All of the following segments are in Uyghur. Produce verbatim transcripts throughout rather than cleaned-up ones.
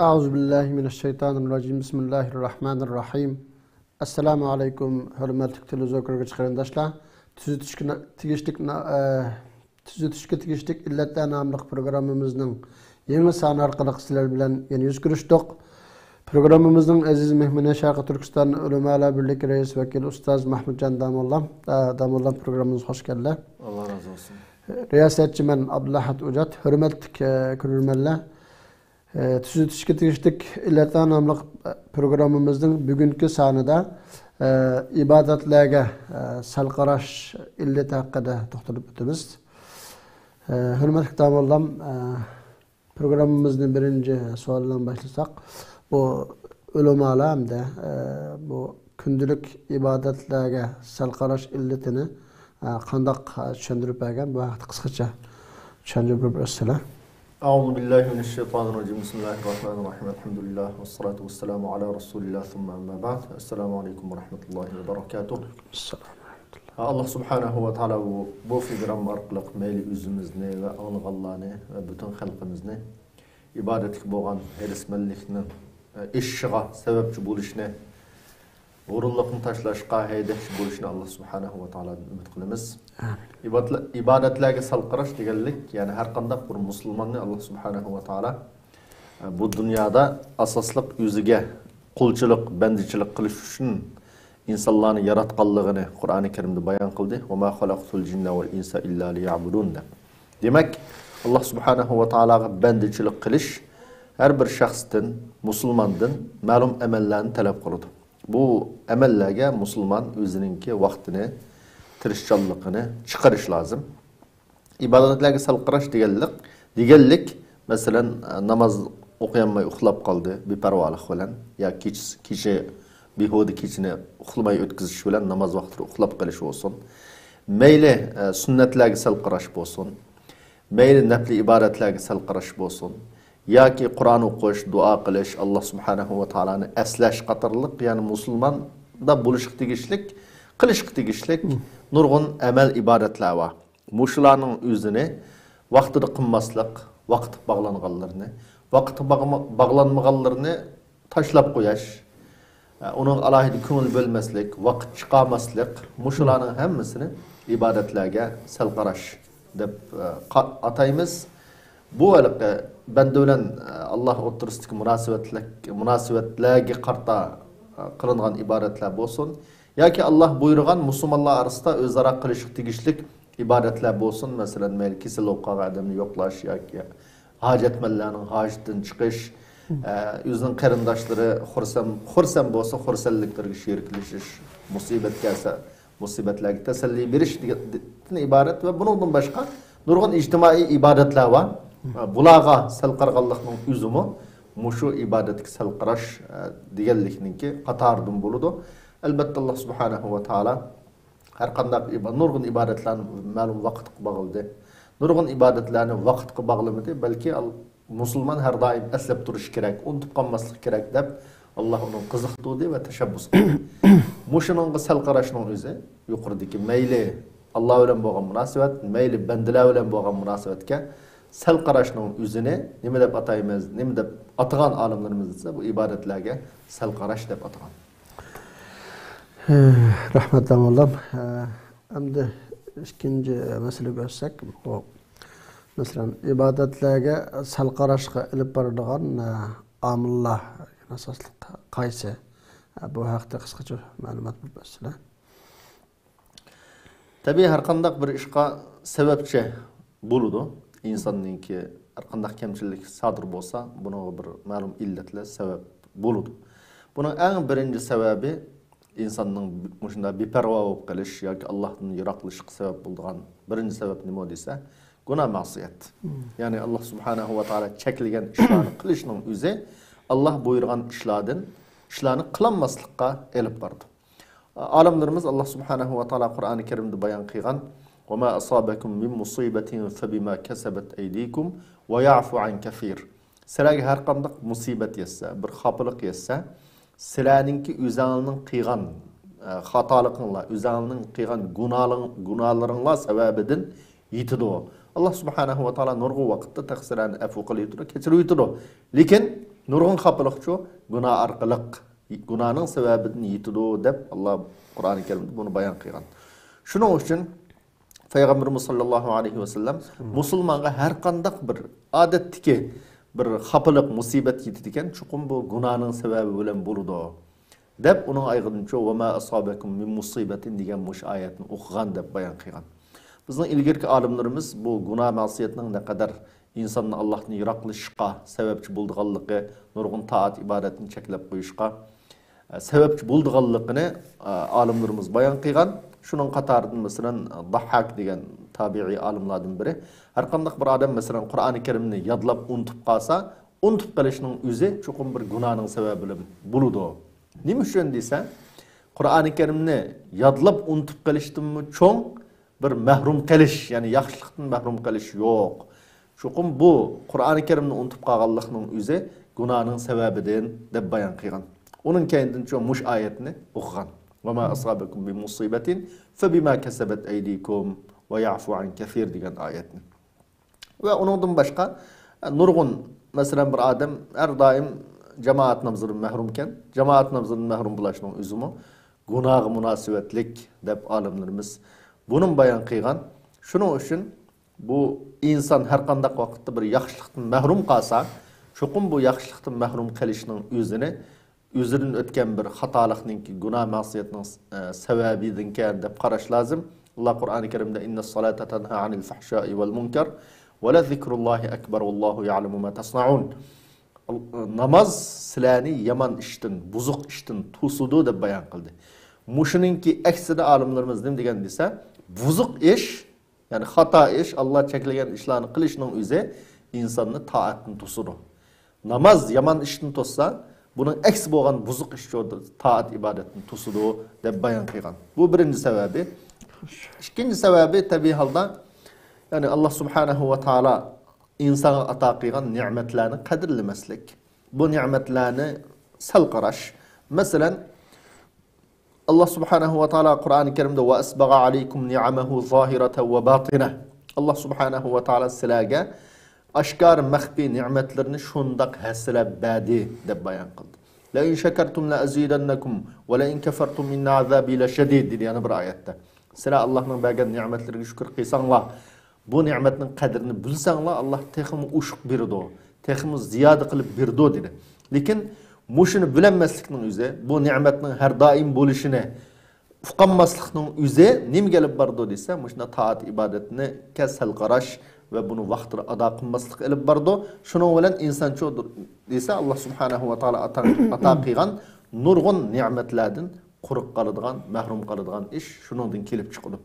أعوذ بالله من الشيطان الرجيم. بسم الله الرحمن الرحيم. ئەسسالامۇ ئەلەيكۇم، ھۆرمەتلىك تېلېۋىزور كۆرگۈچى قېرىنداشلار. تۈزىتىشكە نا-، تېگىشلىك نا-، ئە، تۈزىتىشكە تېگىشلىك ئىللەتلەر ناملىق پروگراممىمىزنىڭ يېڭى سانى ئارقىلىق سىلەر بىلەن يەنە يۈز كۆرۈشتۇق. پروگراممىمىزنىڭ ئەزىز مېھمىنى شەرقىي تۈركىستان ئۆلىمالار بىرلىكى رەئىس ۋەكىلى ئۇستاز مەھمۇتجان داموللام. ئە، داموللام، پروگراممىمىزغا خوش كەلدىلەر. ئاللا رازى بولسۇن. رىياسەتچى مەن ئابدۇلئەھەد ئوجات. ھۆرمەتلىك، ئە، كۆرۈرمەنلەر، ئە، تۈزىتىشكە تېگىشلىك ئىللەتلەر ناملىق، ئە، پروگراممىمىزنىڭ بۈگۈنكى سانىدا، ئە، ئىبادەتلەرگە، ئە، سەل قاراش ئىللىتى ھەققىدە توختىلىپ ئۆتىمىز. ئە، ھۆرمەتلىك داموللام، ئە، پروگراممىمىزنى بىرىنچى سوئال بىلەن باشلىساق، بۇ ئۆلىمالار ھەمدە، ئە، بۇ كۈندىلىك ئىبادەتلەرگە سەل قاراش ئىللىتىنى، ئە، قانداق، ئە، چۈشەندۈرۈپ بەرگەن؟ بۇ ھەقتە قىسقىچە چۈشەندۈرۈپ بەرسىلەر. أعوذ بالله من الشيطان الرجيم. بسم الله الرحمن الرحيم. الحمد لله والصلاة والسلام على رسول الله ثم أما بعد. السلام عليكم ورحمة الله وبركاته. ئاللا سۇبھانەھۇ ۋە تائالا بۇ، بۇ پروگرامما ئارقىلىق مەيلى ئۆزىمىزنى ۋە ئاڭلىغانلارنى ۋە پۈتۈن خەلقىمىزنى ئىبادەتكە بولغان ھېرىسمەنلىكنىڭ، ئە، ئېشىشىغا سەۋەبچى بولۇشنى، ھۇرۇنلۇقنى تاشلاشقا ھەيدەكچى بولۇشىنى ئاللا سۇبھانەھۇ ۋە تائالادىن ئۈمىد قىلىمىز. ئامىن. ئىبادەتلە-، ئىبادەتلەرگە سەل قاراش دېگەنلىك، يەنى ھەر قانداق بىر مۇسۇلماننى ئاللا سۇبھانەھۇ ۋە تائالا، ئە، بۇ دۇنيادا ئاساسلىق ئۆزىگە قۇلچىلىق، بەندىچىلىك قىلىش ئۈچۈن ئىنسانلارنى ياراتقانلىقىنى قۇرئانى كەرىمدە بايان قىلدى. «وما خلقت الجن والإنس إلا ليعبدون» دەپ. دېمەك، ئاللا سۇبھانەھۇ ۋە تائالاغا بەندىچىلىك قىلىش ھەر بىر شەخستىن، مۇسۇلماندىن مەلۇم ئەمەللەرنى تەلەپ قىلىدۇ. بۇ ئەمەللەرگە مۇسۇلمان ئۆزىنىڭكى ۋاقتىنى، تىرىشچانلىقىنى چىقىرىش لازىم. ئىبادەتلەرگە سەل قاراش دېگەنلىك، دېگەنلىك، مەسىلەن، ناماز ئوقۇيالماي ئۇخلاپ قالدى بىپەرۋالىق بىلەن، يا كېچىسى، كېچە، بىھۇدە كېچىنى ئۇخلىماي ئۆتكۈزۈش بىلەن ناماز ۋاقتىدا ئۇخلاپ قېلىش بولسۇن. مەيلى، ئە، سۈننەتلەرگە سەل قاراش بولسۇن، مەيلى نەپلى ئىبادەتلەرگە سەل قاراش بولسۇن، ياكى قۇرئان ئوقۇش، دۇئا قىلىش، ئاللا سۇبھانەھۇ ۋە تائالانى ئەسلەش قاتارلىق، يەنى مۇسۇلماندا بولۇشقا تېگىشلىك، قىلىشقا تېگىشلىك نۇرغۇن ئەمەل ئىبادەتلەر بار. مۇشۇلارنىڭ ئۆزىنى ۋاقتىدا قىلماسلىق، ۋاقىتقا باغلانغانلىرىنى، ۋاقىتقا باغما-، باغلانمىغانلىرىنى تاشلاپ قوياش، ئۇنىڭغا ئالاھىدە كۆڭۈل بۆلمەسلىك، ۋاقىت چىقارماسلىق، مۇشۇلارنىڭ ھەممىسىنى ئىبادەتلەرگە سەل قاراش دەپ، ئە، قا-، ئاتايمىز. بۇ ھېلىقى بەندە بىلەن، ئە، ئاللا ئوتتۇرىسىدىكى مۇناسىۋەتلىك، مۇناسىۋەتلەرگە قارىتا، ئە، قىلىنغان ئىبادەتلەر بولسۇن ياكى ئاللا بۇيرۇغان مۇسۇلمانلار ئارىسىدا ئۆزئارا قىلىشقا تېگىشلىك ئىبادەتلەر بولسۇن، مەسىلەن، مەيلى كېسەل بولۇپ قالغان ئادەمنى يوقلاش ياكى ھاجەتمەنلەرنىڭ ھاجىتىدىن چىقىش، ئە، ئۆزىنىڭ قېرىنداشلىرى خۇرسەن، خۇرسەن بولسا خۇرسەنلىكلىرىگە شېرىكلىشىش، مۇسىبەت كەلسە مۇسىبەتلەرگە تەسەللى بېرىشتىن ئىبارەت ۋە بۇنىڭدىن باشقا نۇرغۇن ئىجتىمائىي ئىبادەتلەر بار. ئە، بۇلارغا سەل قارىغانلىقنىڭ ئۆزىمۇ مۇشۇ ئىبادەتكە سەل قاراش، ئە، دېگەنلىكنىڭكى قاتارىدىن بولىدۇ. ئەلبەتتە، ئاللا سۇبھانەھۇ ۋە تائالا ھەر قانداق ئىبا-، نۇرغۇن ئىبادەتلەرنى مەلۇم ۋاقىتقا باغلىدى. نۇرغۇن ئىبادەتلەرنى ۋاقىتقا باغلىمىدى، بەلكى ئال-، مۇسۇلمان ھەر دائىم ئەسلەپ تۇرۇشى كېرەك، ئۇنتۇپ قالماسلىقى كېرەك دەپ، ئاللا ئۇنى قىزىقتۇردى ۋە تەشەببۇس قىلدى. مۇشۇنىڭغا سەل قاراشنىڭ ئۆزى يۇقىرىدىكى مەيلى ئاللا بىلەن بولغان مۇناسىۋەت، مەيلى بەندىلەر بىلەن بولغان مۇناسىۋەتكە سەل قاراشنىڭ ئۆزىنى نېمە دەپ ئاتايمىز، نېمە دەپ ئاتىغان ئالىملىرىمىز دېسە، بۇ ئىبادەتلەرگە سەل قاراش دەپ ئاتىغان. رەھمەت، داموللام. ئەمدى ئىككىنچى مەسىلىگە ئۆتسەك، بۇ، مەسىلەن، ئىبادەتلەرگە سەل قاراشقا ئېلىپ بارىدىغان، ئامىللار ئاساسلىق قايسى؟ بۇ ھەقتە قىسقىچە مەلۇمات بېرىپ ئۆتسىلە. تەبىئىي، ھەر قانداق بىر ئىشقا سەۋەبچى بولىدۇ. ئىنساننىڭكى ھەر قانداق كەمچىلىك سادىر بولسا، بۇنىڭغا بىر مەلۇم ئىللەتلەر سەۋەب بولىدۇ. بۇنىڭ ئەڭ بىرىنچى سەۋەبى، ئىنساننىڭ مۇشۇنداق بىپەرۋا بولۇپ قېلىش ياكى ئاللاھتىن يىراقلىشىشقا سەۋەب بولىدىغان بىرىنچى سەۋەب نېمە دېسە، گۇناھ، مەسىيەت. يەنى ئاللا سۇبھانەھۇ ۋە تائالا چەكلىگەن ئىشلارنى قىلىشنىڭ ئۆزى ئاللا بۇيرۇغان ئىشلاردىن، ئىشلارنى قىلالماسلىققا ئېلىپ بارىدۇ. ئالىملىرىمىز، ئاللا سۇبھانەھۇ ۋە تائالا قۇرئانى كەرىمدە بايان قىلغان، «وما أصابكم من مصيبة فبما كسبت أيديكم ويعفو عن كثير.» سىلەرگە ھەر قانداق مۇسىبەت يەتسە، بىر خاپىلىق يەتسە، سىلەرنىڭكى ئۆزەڭلارنىڭ قىلغان، ئە، خاتالىقىڭلار، ئۆزەڭلارنىڭ قىلغان گۇناھلىرىڭ-، گۇناھلىرىڭلار سەۋەبىدىن يېتىدۇ. ئاللا سۇبھانەھۇ ۋە تائالا نۇرغۇن ۋاقىتتا تەقسىرلەرنى ئەپۇ قىلىۋېتىدۇ، كەچۈرۈۋېتىدۇ. لېكىن نۇرغۇن خاپىلىقچۇ گۇناھ ئارقىلىق، گۇناھنىڭ سەۋەبىدىن يېتىدۇ دەپ، ئاللا قۇرئانى كەرىمدە بۇنى بايان قىلغان. شۇنىڭ ئۈچۈن پەيغەمبىرىمىز ساللاللاھۇ ئەلەيھى ۋەسەللەم مۇسۇلمانغا ھەر قانداق بىر ئادەتتىكى بىر خاپىلىق، مۇسىبەت يېتىدىكەن، چوقۇم بۇ گۇناھنىڭ سەۋەبى بىلەن بولىدۇ دەپ، ئۇنىڭ ئايىغىدىنچۇ، «وما أصابكم من مصيبة» دېگەن مۇشۇ ئايەتنى ئوقۇغان دەپ بايان قىلغان. بىزنىڭ ئىلگىرىكى ئالىملىرىمىز بۇ گۇناھ مەسىيەتنىڭ نەقەدەر ئىنساننى ئاللاھتىن يىراقلىشىشقا سەۋەبچى بولىدىغانلىقى، نۇرغۇن تائەت ئىبادەتنى چەكلەپ قويۇشقا، ئە، سەۋەبچى بولىدىغانلىقىنى، ئە، ئالىملىرىمىز بايان قىلغان. شۇنىڭ قاتارىدىن، مەسىلەن، داھھاك دېگەن تابىئىي ئالىملاردىن بىرى، ھەر قانداق بىر ئادەم، مەسىلەن، قۇرئانى كەرىمنى يادلاپ ئۇنتۇپ قالسا، ئۇنتۇپ قېلىشنىڭ ئۆزى چوقۇم بىر گۇناھنىڭ سەۋەبى بولىدۇ. نېمە ئۈچۈن دېسە، قۇرئانى كەرىمنى يادلاپ ئۇنتۇپ قېلىشتىنمۇ چوڭ بىر مەھرۇم قېلىش، يەنى ياخشىلىقتىن مەھرۇم قېلىش يوق. چوقۇم بۇ قۇرئانى كەرىمنى ئۇنتۇپ قالغانلىقنىڭ ئۆزى گۇناھنىڭ سەۋەبىدىن دەپ بايان قىلغان. ئۇنىڭ كەينىدىن شۇ مۇشۇ ئايەتنى ئوقۇغان. «وما أصابكم من مصيبة فبما كسبت أيديكم ويعفو عن كثير» دېگەن ئايەتنى. ۋە ئۇنىڭدىن باشقا، نۇرغۇن، مەسىلەن، بىر ئادەم ھەر دائىم جامائەت نامىزىدىن مەھرۇمكەن، جامائەت نامىزىدىن مەھرۇم بولۇشنىڭ ئۆزىمۇ گۇناھقا مۇناسىۋەتلىك دەپ ئالىملىرىمىز بۇنىمۇ بايان قىلغان. شۇنىڭ ئۈچۈن بۇ ئىنسان ھەر قانداق ۋاقىتتا بىر ياخشىلىقتىن مەھرۇم قالسا، چوقۇم بۇ ياخشىلىقتىن مەھرۇم قېلىشنىڭ ئۆزىنى، ئۆزىدىن ئۆتكەن بىر خاتالىقنىڭكى، گۇناھ مەسىيەتنىڭ، ئە، سەۋەبىدىنكەن دەپ قاراش لازىم. ئاللا قۇرئانى كەرىمدە، «إن الصلاة تنهى عن الفحشاء والمنكر ولذكر الله أكبر والله يعلم ما تصنعون». ناماز سىلەرنى يامان ئىشتىن، بۇزۇق ئىشتىن توسىدۇ دەپ بايان قىلدى. مۇشۇنىڭكى ئەكسىدە ئالىملىرىمىز نېمە دېگەن دېسە، بۇزۇق ئىش، يەنى خاتا ئىش، ئاللا چەكلىگەن ئىشلارنى قىلىشنىڭ ئۆزى ئىنساننى تائەتتىن توسىدۇ. ناماز يامان ئىشتىن توسسا، بۇنىڭ ئەكسى بولغان بۇزۇق ئىش تائەت ئىبادەتتىن توسىدۇ دەپ بايان قىلغان. بۇ بىرىنچى سەۋەبى. ئىككىنچى سەۋەبى، تەبىئىي ھالدا، يەنى ئاللا سۇبھانەھۇ ۋە تائالا ئىنسانغا ئاتا قىلغان نېمەتلەرنى قەدىرلىمەسلىك، بۇ نېمەتلەرنى سەل قاراش. مەسىلەن، ئاللا سۇبھانەھۇ ۋە تائالا قۇرئانى كەرىمدە، «وأسبغ عليكم نعمه ظاهرة وباطنة». ئاللا سۇبھانەھۇ ۋە تائالا سىلەرگە ئاشكارا، مەخپىي نېمەتلىرىنى شۇنداق ھەسسىلەپ بەردى دەپ بايان قىلدى. «لئن شكرتم لأزيدنكم ولئن كفرتم إن عذابي لشديد» دېدى يەنە بىر ئايەتتە. سىلەر ئاللانىڭ بەرگەن نېمەتلىرىگە شۈكۈر قىلساڭلار، بۇ نېمەتنىڭ قەدرىنى بىلسەڭلار، ئاللا تېخىمۇ ئوشۇق بېرىدۇ، تېخىمۇ زىيادە قىلىپ بېرىدۇ، دېدى. لېكىن مۇشۇنى بىلەلمەسلىكنىڭ ئۆزى، بۇ نېمەتنىڭ ھەر دائىم بولۇشىنى ئۇقالماسلىقنىڭ ئۆزى نېمىگە ئېلىپ بارىدۇ دېسە، مۇشۇنداق تائەت ئىبادەتنى كەس سەل قاراش ۋە بۇنى ۋاقتىدا ئادا قىلماسلىققا ئېلىپ بارىدۇ. شۇنىڭ بىلەن ئىنسان شۇ دېسە، ئاللا سۇبھانەھۇ ۋە تائالا ئاتا، ئاتا قىلغان نۇرغۇن نېمەتلەردىن قۇرۇق قالىدىغان، مەھرۇم قالىدىغان ئىش شۇنىڭدىن كېلىپ چىقىدۇ.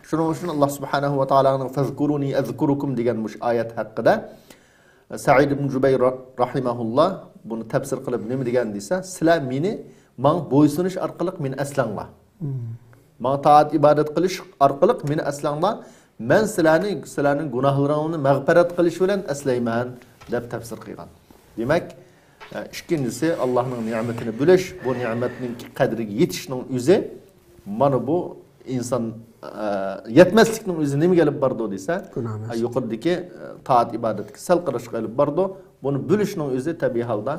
شۇنىڭ ئۈچۈن ئاللا سۇبھانەھۇ ۋە تائالانىڭ «فەزكۇرۇنى ئەزكۇركۇم» دېگەن مۇشۇ ئايەت ھەققىدە سەئىد ئىبن جۇبەير را-، راھىمەھۇللا بۇنى تەپسىر قىلىپ نېمە دېگەن دېسە، سىلەر مېنى، ماڭا بويسۇنۇش ئارقىلىق مېنى ئەسلەڭلار. ماڭا تائەت ئىبادەت قىلىش ئارقىلىق مېنى ئەسلەڭلار. مەن سىلەرنى، سىلەرنىڭ گۇناھلىرىڭلارنى مەغپىرەت قىلىش بىلەن ئەسلەيمەن، دەپ تەپسىر قىلغان. دېمەك، ئە، ئىككىنچىسى، ئاللانىڭ نېمىتىنى بىلىش، بۇ نېمەتنىڭ قەدرىگە يېتىشنىڭ ئۆزى، مانا بۇ ئىنسان، ئە، يەتمەسلىكنىڭ ئۆزى نېمىگە ئېلىپ بارىدۇ دېسە، گۇناھ ئەمەس. ئە، يۇقىرىدىكى، ئە، تائەت ئىبادەتكە سەل قاراشقا ئېلىپ بارىدۇ. بۇنى بىلىشنىڭ ئۆزى تەبىئىي ھالدا،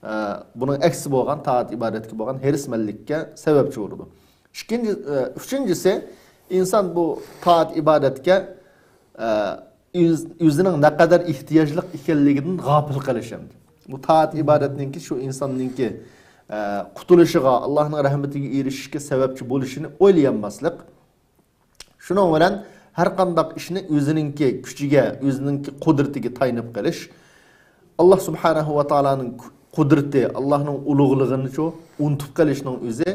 ئە، بۇنىڭ ئەكسى بولغان تائەت ئىبادەتكە بولغان ھېرىسمەنلىككە سەۋەبچى بولىدۇ. ئىككىنچى، ئە، ئۈچىنچىسى، ئىنسان بۇ تائەت ئىبادەتكە، ئە، ئۆز-، ئۆزىنىڭ نەقەدەر ئېھتىياجلىق ئىكەنلىكىدىن غاپىل قېلىش ئەمدى. بۇ تائەت ئىبادەتنىڭكى شۇ ئىنساننىڭكى، ئە، قۇتۇلۇشىغا، ئاللانىڭ رەھمىتىگە ئېرىشىشكە سەۋەبچى بولۇشىنى ئويلىيالماسلىق. شۇنىڭ بىلەن ھەر قانداق ئىشنى ئۆزىنىڭكى كۈچىگە، ئۆزىنىڭكى قۇدرىتىگە تايىنىپ قېلىش. ئاللا سۇبھانەھۇ ۋە تائالانىڭ قۇدرىتى، ئاللانىڭ ئۇلۇغلۇقىنىچۇ ئۇنتۇپ قېلىشنىڭ ئۆزى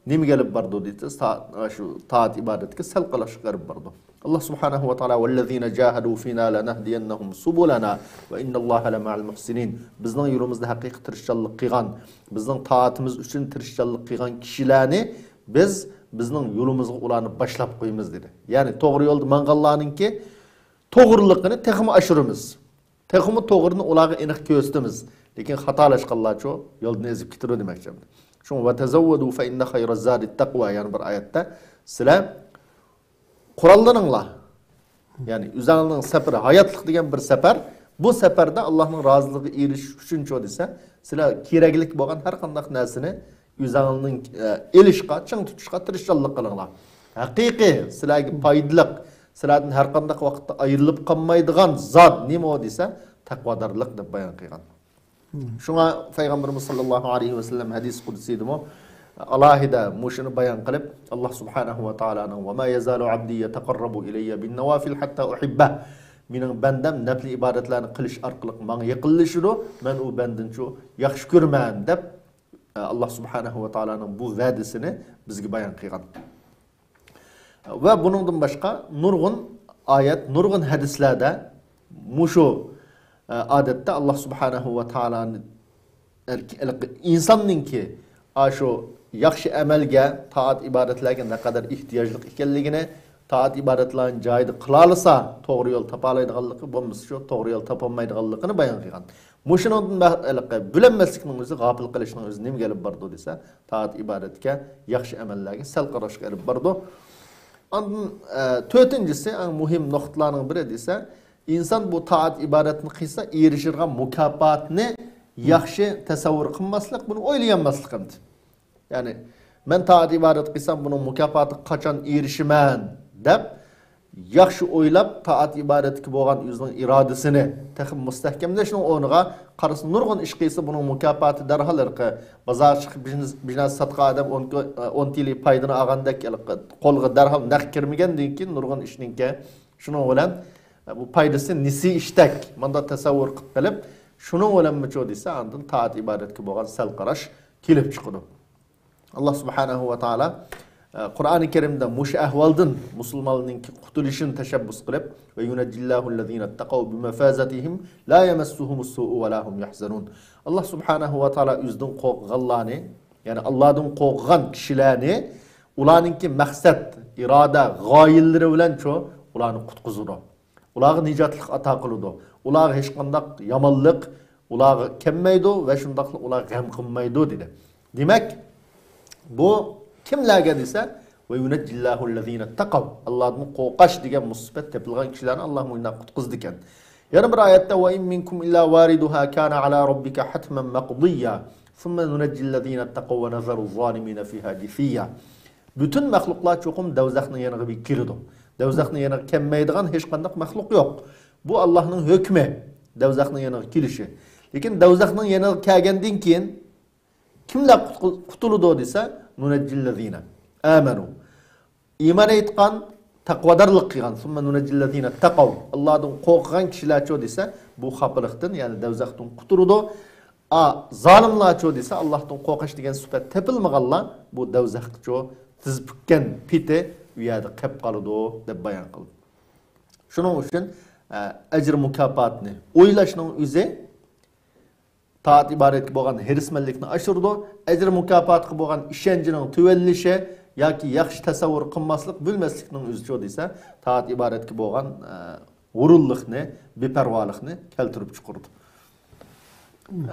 نېمىگە ئېلىپ بارىدۇ دېسە، تا-، شۇ تائەت ئىبادەتكە سەل قاراشقا ئېلىپ بارىدۇ. ئاللا سۇبھانەھۇ ۋە تائالا، «والذين جاهدوا فينا لنهدينهم سبلنا وإن الله لمع المحسنين». بىزنىڭ يولىمىزدا ھەقىقىي تىرىشچانلىق قىلغان، بىزنىڭ تائىتىمىز ئۈچۈن تىرىشچانلىق قىلغان كىشىلەرنى بىز بىزنىڭ يولىمىزغا ئۇلارنى باشلاپ قويىمىز، دېدى. يەنى توغرا يولدا ماڭغانلارنىڭكى توغرىلىقىنى تېخىمۇ ئاشۇرىمىز. تېخىمۇ توغرىنى ئۇلارغا ئېنىق كۆرسىتىمىز. لېكىن خاتالاشقانلارچۇ يولدىن ئېزىپ كېتىدۇ دېمەكچى. شۇڭا، «وتزودوا فإن خير الزاد التقوى» يەنە بىر ئايەتتە، سىلەر قوراللىنىڭلار. يەنى ئۆزۈڭلارنىڭ سەپىرى، ھاياتلىق دېگەن بىر سەپەر، بۇ سەپەردە ئاللاھنىڭ رازىلىقىغا ئېرىشىش ئۈچۈنچۇ دېسە، سىلەر كېرەكلىك بولغان ھەر قانداق نەرسىنى ئۆزۈڭلارنىڭ، ئە، ئېلىشقا، چىڭ تۇتۇشقا تىرىشچانلىق قىلىڭلار. ھەقىقىي سىلەرگە پايدىلىق، سىلەردىن ھەر قانداق ۋاقىتتا ئايرىلىپ قالمايدىغان زات نېمە ئۇ دېسە، تەقۋادارلىق دەپ بايان قىلغان. شۇڭا پەيغەمبىرىمىز ساللاللاھۇ ئەلەيھى ۋەسەللەم ھەدىس قۇدسىيدىمۇ ئالاھىدە مۇشۇنى بايان قىلىپ، ئاللاھ سۇبھانەھۇ ۋە تائالانىڭ، «ۋە ما يەزالۇ ئەبدى يەتەقەررەبۇ ئىلەييە بىننەۋافىل ھەتتا ئۇھىببەھ.» مېنىڭ بەندەم نەپلى ئىبادەتلەرنى قىلىش ئارقىلىق ماڭا يېقىنلىشىدۇ، مەن ئۇ بەندىنى شۇ ياخشى كۆرىمەن، دەپ، ئاللاھ سۇبھانەھۇ ۋە تائالانىڭ بۇ ۋەدىسىنى بىزگە بايان قىلغان. ۋە بۇنىڭدىن باشقا نۇرغۇن ئايەت، نۇرغۇن ھەدىسلەردە مۇشۇ، ئە، ئادەتتە ئاللاھ سۇبھانەھۇ ۋە تائالانى، ئەلك-، ئەلك-، ئىنساننىڭكى ئاشۇ ياخشى ئەمەلگە، تائەت ئىبادەتلەرگە نەقەدەر ئېھتىياجلىق ئىكەنلىكىنى، تائەت ئىبادەتلەرنى جايىدا قىلالىسا، توغرا يول تاپالايدىغانلىقى، بولمىسا شۇ توغرا يول تاپالمايدىغانلىقىنى بايان قىلغان. مۇشۇنىڭدىن بە-، ھېلىقى بۆلەنمەسلىكنىڭ ئۆزى، غاپىل قېلىشنىڭ ئۆزى نېمىگە ئېلىپ بارىدۇ دېسە، تائەت ئىبادەتكە، ياخشى ئەمەللەرگە سەل قاراشقا ئېلىپ بارىدۇ. ئاندىن، ئە، تۆتىنچىسى، ئەڭ مۇھىم نۇقتىلارنىڭ بىرى دېسە، ئىنسان بۇ تائەت ئىبادەتنى قىلسا، ئېرىشىدىغان مۇكاپاتنى ياخشى تەسەۋۋۇر قىلماسلىق، بۇنى ئويلىيالماسلىق ئەمدى. يەنى، مەن تائەت ئىبادەت قىلسام، بۇنىڭ مۇكاپاتىغا قاچان ئېرىشىمەن، دەپ، ياخشى ئويلاپ، تائەت ئىبادەتكە بولغان ئۆزىنىڭ ئىرادىسىنى تېخىمۇ مۇستەھكەملەشنىڭ ئورنىغا، قارىسا، نۇرغۇن ئىش قىلسا، بۇنىڭ مۇكاپاتى دەرھال ھېلىقى بازارغا چىقىپ بىزنېس، بىزنېس ساتقان ئادەم ئون، ئون تىيىن پايدىنى ئالغاندەك، ھېلىقى قولىغا دەرھال نەق كىرمىگەندىن كېيىن، نۇرغۇن ئىشنىڭكى شۇنىڭ بىلەن، ئە، بۇ پايدىسى نېسى ئىشتەك، مۇنداق تەسەۋۋۇر قىلىپ قېلىپ، شۇنىڭ بىلەنمۇچۇ دېسە، ئاندىن تائەت ئىبادەتكە بولغان سەل قاراش كېلىپ چىقىدۇ. ئاللاھ سۇبھانەھۇ ۋە تائالا، ئە، قۇرئانى كەرىمدە مۇشۇ ئەھۋالدىن مۇسۇلمانلارنىڭكى قۇتۇلۇشىنى تەشەببۇس قىلىپ، «ۋە يۇنەججىللاھۇللەزىنەتتەقەۋ بىمەفازەتىھىم لا يەمەسسۇھۇمۇسسۇئۇ ۋە لا ھۇم يەھزەنۇن.» ئاللاھ سۇبھانەھۇ ۋە تائالا ئۆزىدىن قورققانلارنى، يەنى ئاللاھدىن قورققان كىشىلەرنى، ئۇلارنىڭكى مەقسەت، ئىرادە، غايىلىرى بىلەنچۇ ئۇلارنى قۇتقۇزىدۇ. ئۇلارغا نىجاتلىق ئاتا قىلىدۇ. ئۇلارغا ھېچقانداق يامانلىق ئۇلارغا كەلمەيدۇ ۋە شۇنداقلا ئۇلار غەم قىلمايدۇ، دېدى. دېمەك، بۇ كىملەرگە دېسە، «ۋە يۇنەججىللاھۇللەزىنەتتەقەۋ.» ئاللاھدىن قورقاش دېگەن مۇسىبەت تېپىلغان كىشىلەرنى ئاللاھ مۇنداق قۇتقۇزىدىكەن. يەنە بىر ئايەتتە، «ۋە ئىن مىنكۇم ئىللا ۋارىدۇھا كانە ئالا رەببىكە ھەتمەن مەقدىييا. سۇممە نۇنەججىللەزىنەتتەقەۋ ۋە نەزەرۇززالىمىنە فىھا جىسىييا.» بۈتۈن مەخلۇقلار چوقۇم دوزاخنىڭ يېنىغا بىر كېلىدۇ. دوزاخنىڭ يېنىغا كەلمەيدىغان ھېچقانداق مەخلۇق يوق. بۇ ئاللاھنىڭ ھۆكمى، دوزاخنىڭ يېنىغا كېلىشى. لېكىن دوزاخنىڭ يېنىغا كەلگەندىن كېيىن كىملەر قۇتقۇ-، قۇتۇلىدۇ دېسە، «نۇنەججىللەزىنە ئامەنۇ.» ئىمان ئېيتقان، تەقۋادارلىق قىلغان، «سۇممە نۇنەججىللەزىنەتتەقەۋ.» ئاللاھدىن قورققان كىشىلەرچۇ دېسە، بۇ خاپىلىقتىن، يەنى دوزاختىن قۇتۇلىدۇ. ئا، زالىملارچۇ دېسە، ئاللاھتىن قورقۇش دېگەن سۈپەت تېپىلمىغانلار بۇ دوزاخقىچۇ تىز پۈككەن پېتى ئۇ يەردە قېلىپ قالىدۇ، دەپ بايان قىلدى. شۇنىڭ ئۈچۈن، ئە، ئەجىر مۇكاپاتنى ئويلاشنىڭ ئۆزى تائەت ئىبادەتكە بولغان ھېرىسمەنلىكنى ئاشۇرىدۇ. ئەجىر مۇكاپاتقا بولغان ئىشەنچنىڭ تۆۋەنلىشى ياكى ياخشى تەسەۋۋۇر قىلماسلىق، بىلمەسلىكنىڭ ئۆزىچۇ دېسە، تائەت ئىبادەتكە بولغان، ئە، غۇرۇرلۇقنى، بىپەرۋالىقنى كەلتۈرۈپ چىقىرىدۇ.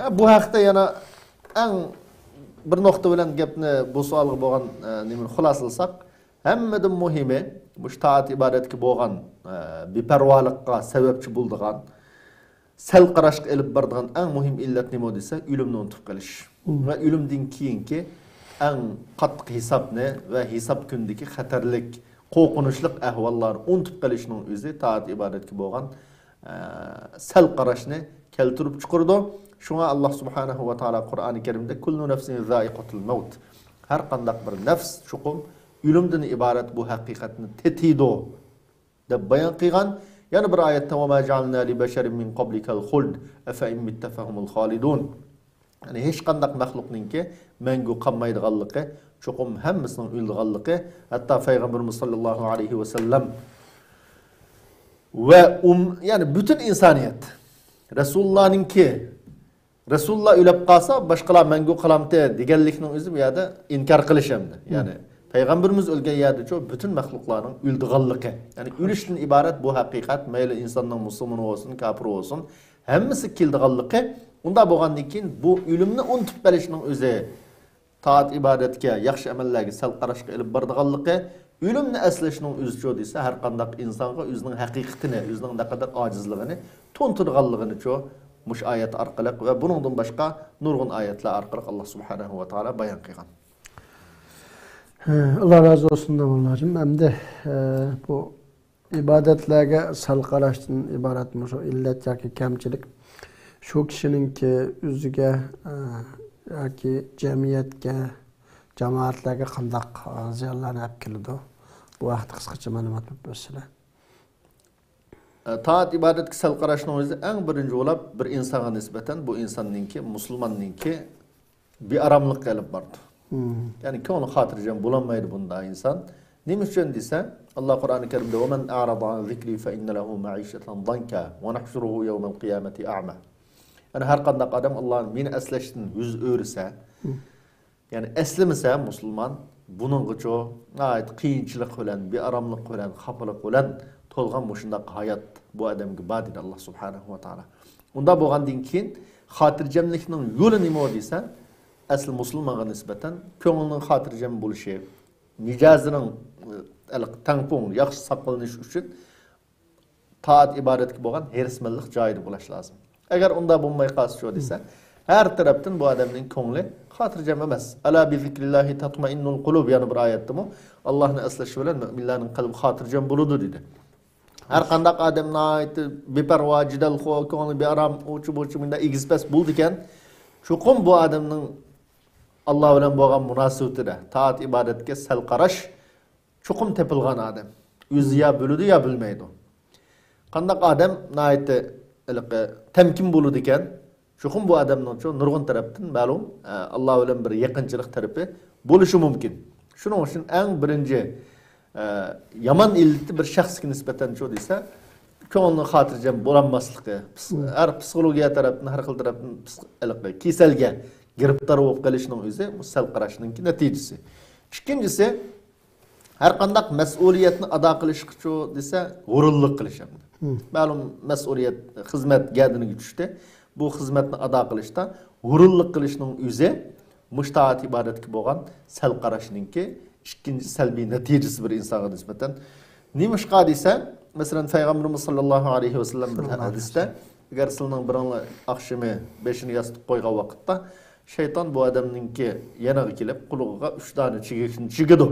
ئە، بۇ ھەقتە يەنە ئەڭ بىر نۇقتا بىلەن گەپنى، بۇ سوئالغا بولغان، ئە، نېمىنى خۇلاسىلىساق، ھەممىدىن مۇھىمى، مۇشۇ تائەت ئىبادەتكە بولغان، ئە، بىپەرۋالىققا سەۋەبچى بولىدىغان، سەل قاراشقا ئېلىپ بارىدىغان ئەڭ مۇھىم ئىللەت نېمە دېسە، ئۆلۈمنى ئۇنتۇپ قېلىش. مم. ۋە ئۆلۈمدىن كېيىنكى ئەڭ قاتتىق ھېسابنى ۋە ھېساب كۈنىدىكى خەتەرلىك، قورقۇنچلۇق ئەھۋاللارنى ئۇنتۇپ قېلىشنىڭ ئۆزى تائەت ئىبادەتكە بولغان، ئە، سەل قاراشنى كەلتۈرۈپ چىقىرىدۇ. شۇڭا ئاللاھ سۇبھانەھۇ ۋە تائالا قۇرئانى كەرىمدە، «كۇللۇ نەفسىن زائىقەتۇل مەۋت.» ھەر قانداق بىر نەپس چوقۇم ئۆلۈمدىن ئىبارەت بۇ ھەقىقەتنى تېتىيدۇ، دەپ بايان قىلغان. يەنە بىر ئايەتتە، «ۋە ما جەئەلنا لىبەشەرىن مىن قەبلىكەل خۇلد، ئەفەئىن مىتتە فەھۇمۇل خالىدۇن.» يەنى ھېچقانداق مەخلۇقنىڭكى مەڭگۈ قالمايدىغانلىقى، چوقۇم ھەممىسىنىڭ ئۆلىدىغانلىقى، ھەتتا پەيغەمبىرىمىز ساللاللاھۇ ئەلەيھى ۋەسەللەم ۋە ئۇم-، يەنى پۈتۈن ئىنسانىيەت، رەسۇلۇللانىڭكى، رەسۇلۇللا ئۆلۈپ قالسا، باشقىلار مەڭگۈ قالامتى دېگەنلىكنىڭ ئۆزى بۇ يەردە ئىنكار قىلىش ئەمدى. يەنى پەيغەمبىرىمىز ئۆلگەن يەردىچۇ پۈتۈن مەخلۇقلارنىڭ ئۆلىدىغانلىقى. يەنى ئۆلۈشتىن ئىبارەت بۇ ھەقىقەت، مەيلى ئىنساننىڭ مۇسۇلمىنى بولسۇن، كاپىرى بولسۇن، ھەممىسى كېلىدىغانلىقى. ئۇنداق بولغاندىن كېيىن بۇ ئۆلۈمنى ئۇنتۇپ قېلىشنىڭ ئۆزى تائەت ئىبادەتكە، ياخشى ئەمەللەرگە سەل قاراشقا ئېلىپ بارىدىغانلىقى، ئۆلۈمنى ئەسلەشنىڭ ئۆزىچۇ دېسە، ھەر قانداق ئىنسانغا ئۆزىنىڭ ھەقىقىتىنى، ئۆزىنىڭ نەقەدەر ئاجىزلىقىنى تونۇتىدىغانلىقىنىچۇ مۇشۇ ئايەت ئارقىلىق ۋە بۇنىڭدىن باشقا نۇرغۇن ئايەتلەر ئارقىلىق ئاللا سۇبھانەھۇ ۋە تائالا بايان قىلغان. ئاللا رازى بولسۇن، داۋاملاشىم. ئەمدى ئە، بۇ ئىبادەتلەرگە سەل قاراشتىن ئىبارەت مۇشۇ ئىللەت ياكى كەمچىلىك شۇ كىشىنىڭكى ئۆزىگە ئە، ياكى جەمئىيەتكە، جامائەتلەرگە قانداق ئە، زىيانلارنى ئەپ كېلىدۇ؟ بۇ ھەقتە قىسقىچە مەلۇمات بېرىپ ئۆتسىلە. تائەت ئىبادەتكە سەل قاراشنىڭ ئۆزى ئەڭ بىرىنچى بولاپ بىر ئىنسانغا نىسبەتەن بۇ ئىنساننىڭكى، مۇسۇلماننىڭكى بىئاراملىققا ئېلىپ بارىدۇ. يەنى كۆڭلى خاتىرجەم بولالمايدۇ بۇنداق ئىنسان. نېمە ئۈچۈن دېسە، ئاللا قۇرئانى كەرىمدە، ومن أعرض عن ذكري فإن له معيشة ضنكا ونحشره يوم القيامة أعمى. يەنى ھەر قانداق ئادەم ئاللا مېنى ئەسلەشتىن يۈز ئۆرۈسە، يەنى ئەسلىمىسە مۇسۇلمان، بۇنىڭغىچۇ ناھايىتى قىيىنچىلىق بىلەن، بىئاراملىق بىلەن، خاپىلىق بىلەن تولغان مۇشۇنداق ھايات بۇ ئادەمگە بار دېدى ئاللا سۇبھانەھۇ ۋە تائالا. ئۇنداق بولغاندىن كېيىن خاتىرجەملىكنىڭ يولى نېمە دېسە، ئەسلى مۇسۇلمانغا نىسبەتەن كۆڭلىنىڭ خاتىرجەم بولۇشى، مىجەزىنىڭ ئە، تەڭپۇڭ، ياخشى ساقلىنىشى ئۈچۈن تائەت ئىبادەتكە بولغان ھېرىسمەنلىك جايىدا بولۇش لازىم. ئەگەر ئۇنداق بولماي قالسىچۇ دېسە، ھەر تەرەپتىن بۇ ئادەمنىڭ كۆڭلى خاتىرجەم ئەمەس. ئەلا بىزىكرىللاھى تاتمائىننۇل قۇلۇب، يەنە بىر ئايەتتىمۇ ئاللانى ئەسلەش بىلەن مۆمىنلەرنىڭ قەلبى خاتىرجەم بولىدۇ دېدى. ھەر قانداق ئادەم ناھايىتى بىپەرۋا، جېدەلخور، كۆڭلى بىئارام، ئۇچۇ بۇچۇ مۇنداق ئېگىز پەس بولىدىكەن، چوقۇم بۇ ئادەمنىڭ ئاللا بىلەن بولغان مۇناسىۋىتىدە تائەت ئىبادەتكە سەل قاراش چوقۇم تېپىلغان ئادەم. ئۆزى يا بىلىدۇ، يا بىلمەيدۇ. قانداق ئادەم ناھايىتى ھېلىقى تەمكىن بولىدىكەن، چوقۇم بۇ ئادەمنىڭچۇ نۇرغۇن تەرەپتىن مەلۇم، ئە، ئاللا بىلەن بىر يېقىنچىلىق تەرىپى بولۇشى مۇمكىن. شۇنىڭ ئۈچۈن ئەڭ بىرىنچى، ئە، يامان ئىللىتى بىر شەخسكە نىسبەتەنچۇ دېسە، كۆڭلىنىڭ خاتىرجەم بولالماسلىقى، پس-، ھەر پسىخولوگىيە تەرەپتىن، ھەر خىل تەرەپتىن پس-، ھېلىقى كېسەلگە گىرىپتار بولۇپ قېلىشنىڭ ئۆزى بۇ سەل قاراشنىڭكى نەتىجىسى. ئىككىنچىسى، ھەر قانداق مەسئۇلىيەتنى ئادا قىلىشقىچۇ دېسە، ھۇرۇنلۇق قىلىش ئەمدى. مەلۇم مەسئۇلىيەت، خىزمەت گەدىنىگە چۈشتى. بۇ خىزمەتنى ئادا قىلىشتا ھۇرۇنلۇق قىلىشنىڭ ئۆزى مۇشۇ تائەت ئىبادەتكە بولغان سەل قاراشنىڭكى ئىككىنچى سەلبىي نەتىجىسى بىر ئىنسانغا نىسبەتەن. نېمىشقا دېسە، مەسىلەن، پەيغەمبىرىمىز ساللاللاھۇ ئەلەيھى ۋەسەللەم بىر ھەدىستە، ئەگەر سىلىنىڭ بىرىڭلار ئاخشىمى بېشىنى ياستۇققا قويغان ۋاقىتتا، شەيتان بۇ ئادەمنىڭكى يېنىغا كېلىپ، قۇلىقىغا ئۈچ دانە چېگىكنى چىگىدۇ.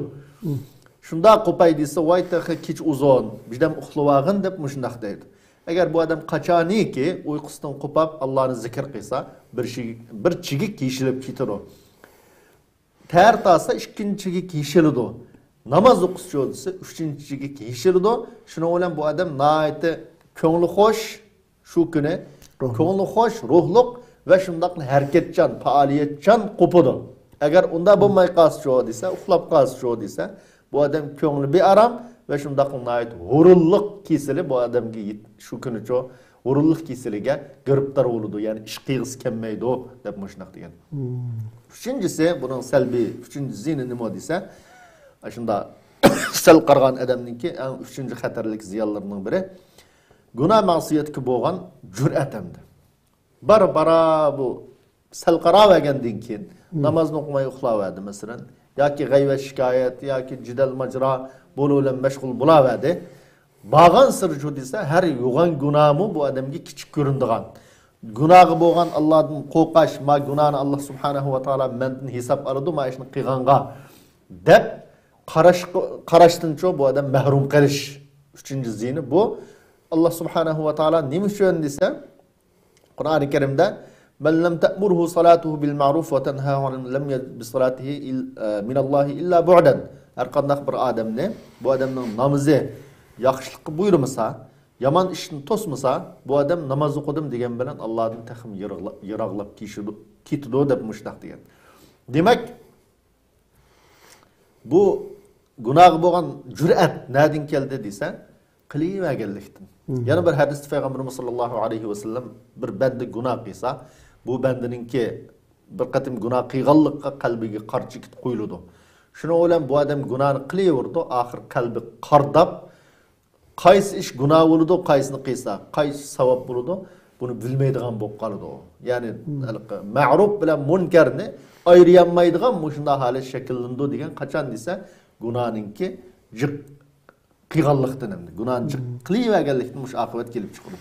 شۇنداق قوپاي دېسە، ۋاي، تېخى كېچە ئۇزۇن، بىردەم ئۇخلىۋالغىن، دەپ مۇشۇنداق دەيدۇ. ئەگەر بۇ ئادەم قاچانىكى ئۇيقۇسىدىن قوپاپ، ئاللانى زىكىر قىلسا، بىر چېگىك، بىر چېگىك يېشىلىپ كېتىدۇ. تەر تارتسا، ئىككىنچى چېگىك يېشىلىدۇ. ناماز ئوقۇسىچۇ دېسە، ئۈچىنچى چېگىك يېشىلىدۇ. شۇنىڭ بىلەن بۇ ئادەم ناھايىتى كۆڭلى خوش، شۇ كۈنى كۆڭلى خوش، روھلۇق ۋە شۇنداقلا ھەرىكەتچان، پائالىيەتچان قوپىدۇ. ئەگەر ئۇنداق بولماي قالسىچۇ دېسە، ئۇخلاپ قالسىچۇ دېسە، بۇ ئادەم كۆڭلى بىئارام ۋە شۇنداقلا ناھايىتى ھۇرۇنلۇق كېسىلى بۇ ئادەمگە يېت-، شۇ كۈنىچۇ ھۇرۇنلۇق كېسىلىگە گىرىپتار بولىدۇ، يەنى ئىش قىلغۇسى كەلمەيدۇ، دەپ مۇشۇنداق دېگەن. ئۈچىنچىسى، بۇنىڭ سەلبىي ئۈچىنچى زىيىنى نېمە دېسە، ئاشۇنداق سەل قارىغان ئادەمنىڭكى ئەڭ ئۈچىنچى خەتەرلىك زىيانلىرىنىڭ بىرى، گۇناھ مەسىيەتكە بولغان جۈرئەت ئەمدى. بارا بارا بۇ سەل قاراۋەرگەندىن كېيىن، نامازنى ئوقۇماي ئۇخلاۋەردى، مەسىلەن، ياكى غەيۋەت شىكايەت، ياكى جېدەل ماجىرا بولۇ بىلەن مەشغۇل بولاۋەردى. بارغانسېرى شۇ دېسە، ھەر يوغان گۇناھمۇ بۇ ئادەمگە كىچىك كۆرۈنىدىغان. گۇناھقا بولغان ئاللادىن قورقاش، ما گۇناھنى ئاللا سۇبھانەھۇ ۋە تائالا مەندىن ھېساب ئالىدۇ، ما ئىشنى قىلغانغا، دەپ قاراش، قاراشتىنچۇ بۇ ئادەم مەھرۇم قېلىش. ئۈچىنچى زىيىنى بۇ. ئاللا سۇبھانەھۇ ۋە تائالا نېمە ئۈچۈن دېسە، قۇرئانى كەرىمدە، من لم تأمره صلاته بالمعروف وتنهه عن لم يزد بصلاته إل-، من الله إلا بعدا. ھەر قانداق بىر ئادەمنى، بۇ ئادەمنىڭ نامىزى ياخشىلىققا بۇيرۇمىسا، يامان ئىشتىن توسمىسا، بۇ ئادەم ناماز ئوقۇدۇم دېگەن بىلەن ئاللادىن تېخىمۇ يىراقلا-، يىراقلاپ كېتىدۇ، كېتىدۇ دەپ مۇشۇنداق دېگەن. دېمەك، بۇ گۇناھقا بولغان جۈرئەت نەدىن كەلدى دېسە، قىلىۋەرگەنلىكتىن. يەنە بىر ھەدىستە پەيغەمبىرىمىز ساللاللاھۇ ئەلەيھى ۋەسەللەم، بىر بەندە گۇناھ قىلسا، بۇ بەندىنىڭكى بىر قېتىم گۇناھ قىلغانلىققا قەلبىگە قارا چېكىت قويۇلىدۇ. شۇنىڭ بىلەن بۇ ئادەم گۇناھنى قىلىۋېرىدۇ، ئاخىر قەلبى قارىداپ، قايسى ئىش گۇناھ بولىدۇ، قايسىنى قىلسا، قايسى ساۋاب بولىدۇ، بۇنى بىلمەيدىغان بولۇپ قالىدۇ. يەنى ھېلىقى مەرۇپ بىلەن مۇنكەرنى ئايرىيالمايدىغان مۇشۇنداق ھالەت شەكىللىنىدۇ دېگەن. قاچان دېسە، گۇناھنىڭكى جىق قىلغانلىقتىن، ئەمدى گۇناھنى جىق قىلىۋەرگەنلىكتىن مۇشۇ ئاقىۋەت كېلىپ چىقىدۇ.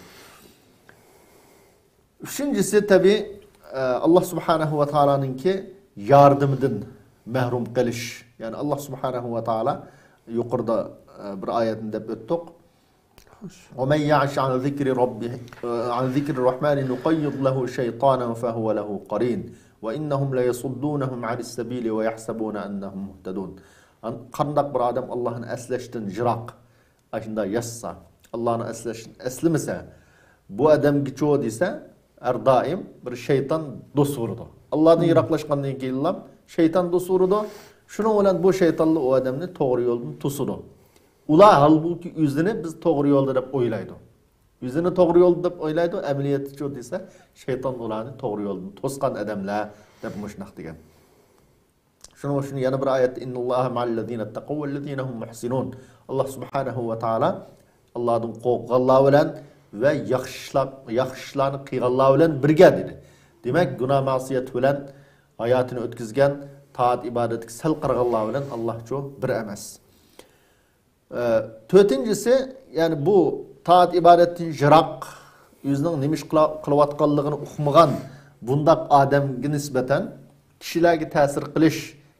ئۈچىنچىسى، تەبىئىي، ئە، ئاللا سۇبھانەھۇ ۋە تائالانىڭكى ياردىمىدىن مەھرۇم قېلىش. يەنى ئاللا سۇبھانەھۇ ۋە تائالا يۇقىرىدا، ئە، بىر ئايەتنى دەپ ئۆتتۇق. ومن يعش عن ذكر ربه، عن ذكر الرحمن نقيض له شيطانا فهو له قرين وإنهم ليصدونهم عن السبيل ويحسبون أنهم مهتدون. قانداق بىر ئادەم ئاللاھنى ئەسلەشتىن يىراق، ئاشۇنداق ياشىسا، ئاللاھنى ئەسلەشتىن ئەسلىمىسە، بۇ ئادەمگىچۇ دېسە، ھەر دائىم بىر شەيتان دوست بولىدۇ. ئاللاھدىن يىراقلاشقاندىن كېيىنلا شەيتان دوست بولىدۇ. شۇنىڭ بىلەن بۇ شەيتانلا ئۇ ئادەمنى توغرا يولدىن توسىدۇ. ئۇلار ھالبۇكى ئۆزىنى بىز توغرا يولدا دەپ ئويلايدۇ. ئۆزىنى توغرا يولدا دەپ ئويلايدۇ، ئەمەلىيەتتىچۇ دېسە، شەيتان ئۇلارنى توغرا يولدىن توسقان ئادەملەر دەپ مۇشۇنداق دېگەن. شۇنىڭ ئۈچۈن يەنە بىر ئايەتتە، إن الله مع الذين اتقوا والذين هم محسنون. ئاللا سۇبھانەھۇ ۋە تائالا ئاللادىن قورققانلار بىلەن ۋە ياخشى ئىشلار، ياخشى ئىشلارنى قىلغانلار بىلەن بىرگە دېدى. دېمەك، گۇناھ مەسىيەت بىلەن ھاياتىنى ئۆتكۈزگەن، تائەت ئىبادەتكە سەل قارىغانلار بىلەن ئاللاچۇ بىر ئەمەس. ئە، تۆتىنچىسى، يەنى بۇ تائەت ئىبادەتتىن يىراق، ئۆزىنىڭ نېمە ئىش قىلا-، قىلىۋاتقانلىقىنى ئۇقمىغان بۇنداق ئادەمگە نىسبەتەن كىشىلەرگە تەسىر قىلىش،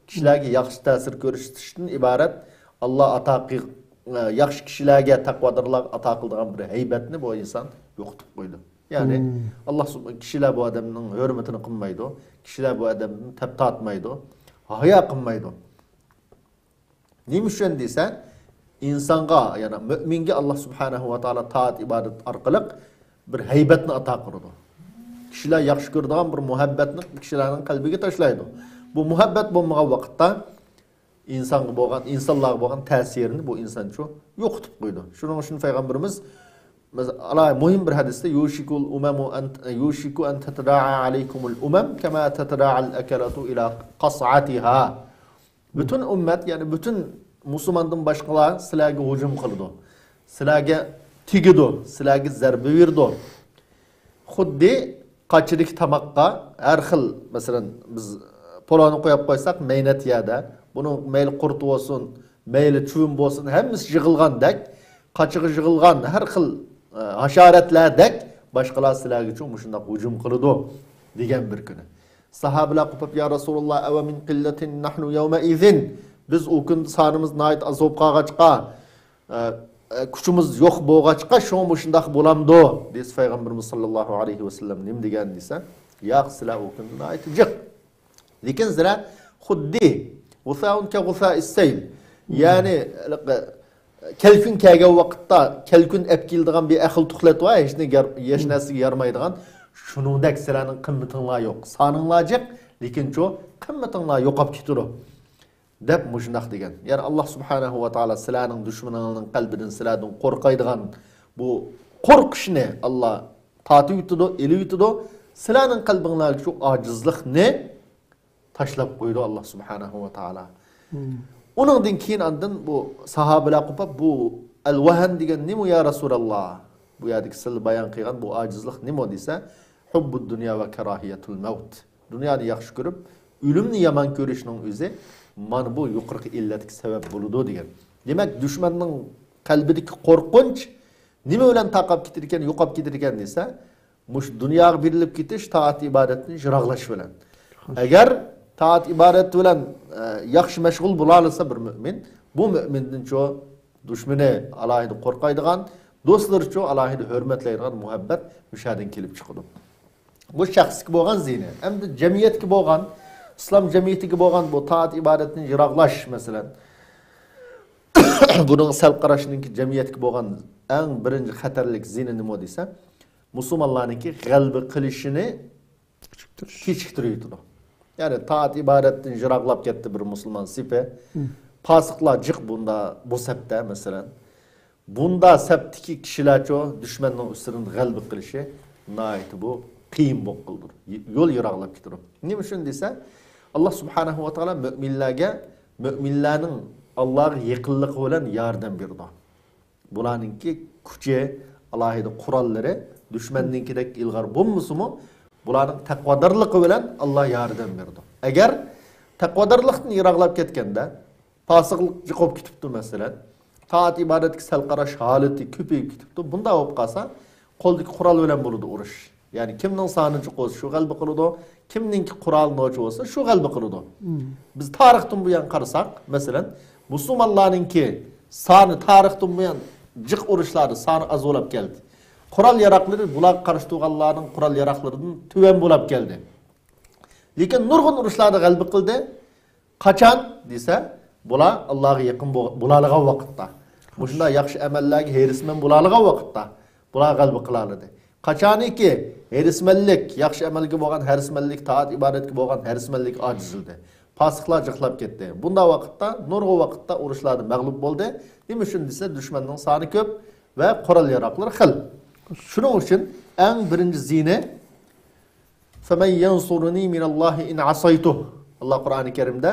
كىشىلەرگە ياخشى تەسىر كۆرسىتىشتىن ئىبارەت ئاللا ئاتا قىل-، ئە، ياخشى كىشىلەرگە، تەقۋادارلارغا ئاتا قىلىدىغان بىر ھەيبەتنى بۇ ئىنسان يوقىتىپ قويىدۇ. يەنى ئاللا سۇب-، كىشىلەر بۇ ئادەمنىڭ ھۆرمىتىنى قىلمايدۇ، كىشىلەر بۇ ئادەمدىن تەپ تارتمايدۇ، ھايا قىلمايدۇ. نېمە ئۈچۈن دېسە، ئىنسانغا، يەنى مۆمىنگە ئاللا سۇبھانەھۇ ۋە تائالا تائەت ئىبادەت ئارقىلىق بىر ھەيبەتنى ئاتا قىلىدۇ. كىشىلەر ياخشى كۆرىدىغان بىر مۇھەببەتنى كىشىلەرنىڭ قەلبىگە تاشلايدۇ. بۇ مۇھەببەت بولمىغان ۋاقىتتا ئىنسانغا بولغان، ئىنسانلارغا بولغان تەسىرىنى بۇ ئىنسانچۇ يوقىتىپ قويىدۇ. شۇنىڭ ئۈچۈن پەيغەمبىرىمىز مەسىلەن، مۇھىم بىر ھەدىستە، يوشىكۇل ئۇمەمۇ ئەن، يوشىكۇ ئەن تەتەدائە ئەلەيكۇمۇل ئۇمەم كەما تەتەدائەل ئەكەلەتۇ ئىلا قەسئەتىھا. پۈتۈن ئۈممەت، يەنى پۈتۈن مۇسۇلماندىن باشقىلار سىلەرگە ھۇجۇم قىلىدۇ. سىلەرگە تېگىدۇ، سىلەرگە زەربە بېرىدۇ. خۇددى قاچىدىكى تاماققا ھەر خىل، مەسىلەن، بىز پولانى قويۇپ قويساق، مەينەت يەردە، بۇنىڭ مەيلى قۇرت بولسۇن، مەيلى چىۋىن بولسۇن، ھەممىسى يىغىلغاندەك، قاچىغا يىغىلغان ھەر خىل، ئە، ھاشاراتلاردەك باشقىلار سىلەرگىچۇ مۇشۇنداق ھۇجۇم قىلىدۇ، دېگەن بىر كۈنى. ساھابىلەر قوپۇپ، يا رەسۇلاللا، ئەۋە مىن قىللەتىن نەھنۇ يەۋمەئىزىن، بىز ئۇ كۈندە سانىمىز ناھايىتى ئاز بولۇپ قالغاچقا، ئە، ئە، كۈچىمىز يوق بولغاچقا، شۇڭا مۇشۇنداق بولامدۇ؟ دېسە، پەيغەمبىرىمىز ساللاللاھۇ ئەلەيھى ۋەسەللەم نېمە دېگەن دېسە، ياق، سىلەر ئۇ كۈندە ناھايىتى جىق. لېكىن سىلەر خۇددى غۇسائۇن كە غۇسائىس سەيل. يەنى، كەلكۈن كەلگەن ۋاقىتتا كەلكۈن ئەپ كېلىدىغان بىر ئەخلىتۇخلەت بار، ھېچ نە-، ھېچ نەرسىگە يارىمايدىغان. شۇنىڭدەك سىلەرنىڭ قىممىتىڭلار يوق. سانىڭلار جىق، لېكىنچۇ قىممىتىڭلار يوقاپ كېتىدۇ. دەپ مۇشۇنداق دېگەن. يەنى ئاللا سۇبھانەھۇ ۋە تائالا سىلەرنىڭ دۈشمىنىڭلارنىڭ قەلبىدىن سىلەردىن قورقايدىغان بۇ قورقۇشنى ئاللا تارتىۋېتىدۇ، ئېلىۋېتىدۇ. سىلەرنىڭ قەلبىڭلاردىكى شۇ ئاجىزلىقنى تاشلاپ قويىدۇ ئاللا سۇبھانەھۇ ۋە تائالا. ئۇنىڭدىن كېيىن ئاندىن بۇ ساھابىلەر قوپۇپ، بۇ ئەل ۋەھەن دېگەن نېمە يا رەسۇلاللا؟ بۇ يەردىكى سىلەر بايان قىلغان بۇ ئاجىزلىق نېمە دېسە، ھۇببۇد دۇنيا ۋە كاراھىيەتۇل مەۋت. دۇنيانى ياخشى كۆرۈپ، ئۆلۈمنى يامان كۆرۈشنىڭ ئۆزى مانا بۇ يۇقىرىقى ئىللەتكە سەۋەب بولىدۇ دېگەن. دېمەك، دۈشمەننىڭ قەلبىدىكى قورقۇنچ نېمە بىلەن تارقاپ كېتىدىكەن، يوقاپ كېتىدىكەن دېسە، مۇشۇ دۇنياغا بېرىلىپ كېتىش، تائەت ئىبادەتتىن يىراقلاش بىلەن. ئەگەر تائەت ئىبادەت بىلەن، ئە، ياخشى مەشغۇل بولالىسا بىر مۆمىن، بۇ مۆمىندىنچۇ دۈشمىنى ئالاھىدە قورقايدىغان، دوستلىرىچۇ ئالاھىدە ھۆرمەتلەيدىغان مۇھەببەت مۇشۇ يەردىن كېلىپ چىقىدۇ. بۇ شەخسكە بولغان زىيىنى. ئەمدى جەمئىيەتكە بولغان، ئىسلام جەمئىيىتىگە بولغان بۇ تائەت ئىبادەتتىن يىراقلاش، مەسىلەن، بۇنىڭ سەل قاراشنىڭكى جەمئىيەتكە بولغان ئەڭ بىرىنچى خەتەرلىك زىيىنى نېمە دېسە، مۇسۇلمانلارنىڭكى غەلىبە قىلىشىنى كېچىكتۈرۈۋېتىدۇ. يەنى تائەت ئىبادەتتىن يىراقلاپ كەتتى بىر مۇسۇلمان سېپى. پاسىقلار جىق بۇندا، بۇ سەپتە، مەسىلەن. بۇندا سەپتىكى كىشىلەرچۇ دۈشمەننىڭ ئۈستىدىن غەلىبە قىلىشى ناھايىتى بۇ قىيىن بولۇپ قالىدۇ. يول يىراقلاپ كېتىدۇ. نېمە ئۈچۈن دېسە، ئاللا سۇبھانەھۇ ۋە تائالا مۆمىنلەرگە، مۆمىنلەرنىڭ ئاللاغا يېقىنلىقى بىلەن ياردەم بېرىدۇ. بۇلارنىڭكى كۈچى، ئالاھىدە قوراللىرى دۈشمەننىڭكىدەك ئىلغار بولمىسىمۇ، بۇلارنىڭ تەقۋادارلىقى بىلەن ئاللا ياردەم بېرىدۇ. ئەگەر تەقۋادارلىقتىن يىراقلاپ كەتكەندە، پاسىقلىق جىق بولۇپ كېتىپتۇ، مەسىلەن. تائەت ئىبادەتكە سەل قاراش ھالىتى كۆپىيىپ كېتىپتۇ. بۇنداق بولۇپ قالسا، قولدىكى قورال بىلەن بولىدۇ ئۇرۇش. يەنى كىمنىڭ سانى جىق بولسا، شۇ غەلىبە قىلىدۇ. كىمنىڭكى قورالى نوچى بولسا، شۇ غەلىبە قىلىدۇ. بىز تارىختىن بۇيان قارىساق، مەسىلەن، مۇسۇلمانلارنىڭكى سانى تارىختىن بۇيان جىق ئۇرۇشلاردا سانى ئاز بولاپ كەلدى. قورال ياراقلىرى بۇلارغا قارشى تۇرغانلارنىڭ قورال ياراقلىرىدىن تۆۋەن بولاپ كەلدى. لېكىن نۇرغۇن ئۇرۇشلاردا غەلىبە قىلدى. قاچان دېسە، بۇلار ئاللاغا يېقىن بو-، بولالىغان ۋاقىتتا. مۇشۇنداق ياخشى ئەمەللەرگە ھېرىسمەن بولالىغان ۋاقىتتا بۇلار غەلىبە قىلالىدى. قاچانكى ھېرىسمەنلىك، ياخشى ئەمەلگە بولغان ھېرىسمەنلىك، تائەت ئىبادەتكە بولغان ھېرىسمەنلىك ئاجىزلىدى. پاسىقلار جىقلاپ كەتتى. بۇنداق ۋاقىتتا نۇرغۇن ۋاقىتتا ئۇرۇشلاردا مەغلۇپ بولدى. نېمە ئۈچۈن دېسە، دۈشمەننىڭ سانى كۆپ ۋە قورال ياراقلىرى خىل. شۇنىڭ ئۈچۈن ئەڭ بىرىنچى زىيىنى، فَمَنْ يَنْصُرُنِي مِنَ اللَّهِ إِنْ عَصَيْتُهُ. ئاللا قۇرئانى كەرىمدە،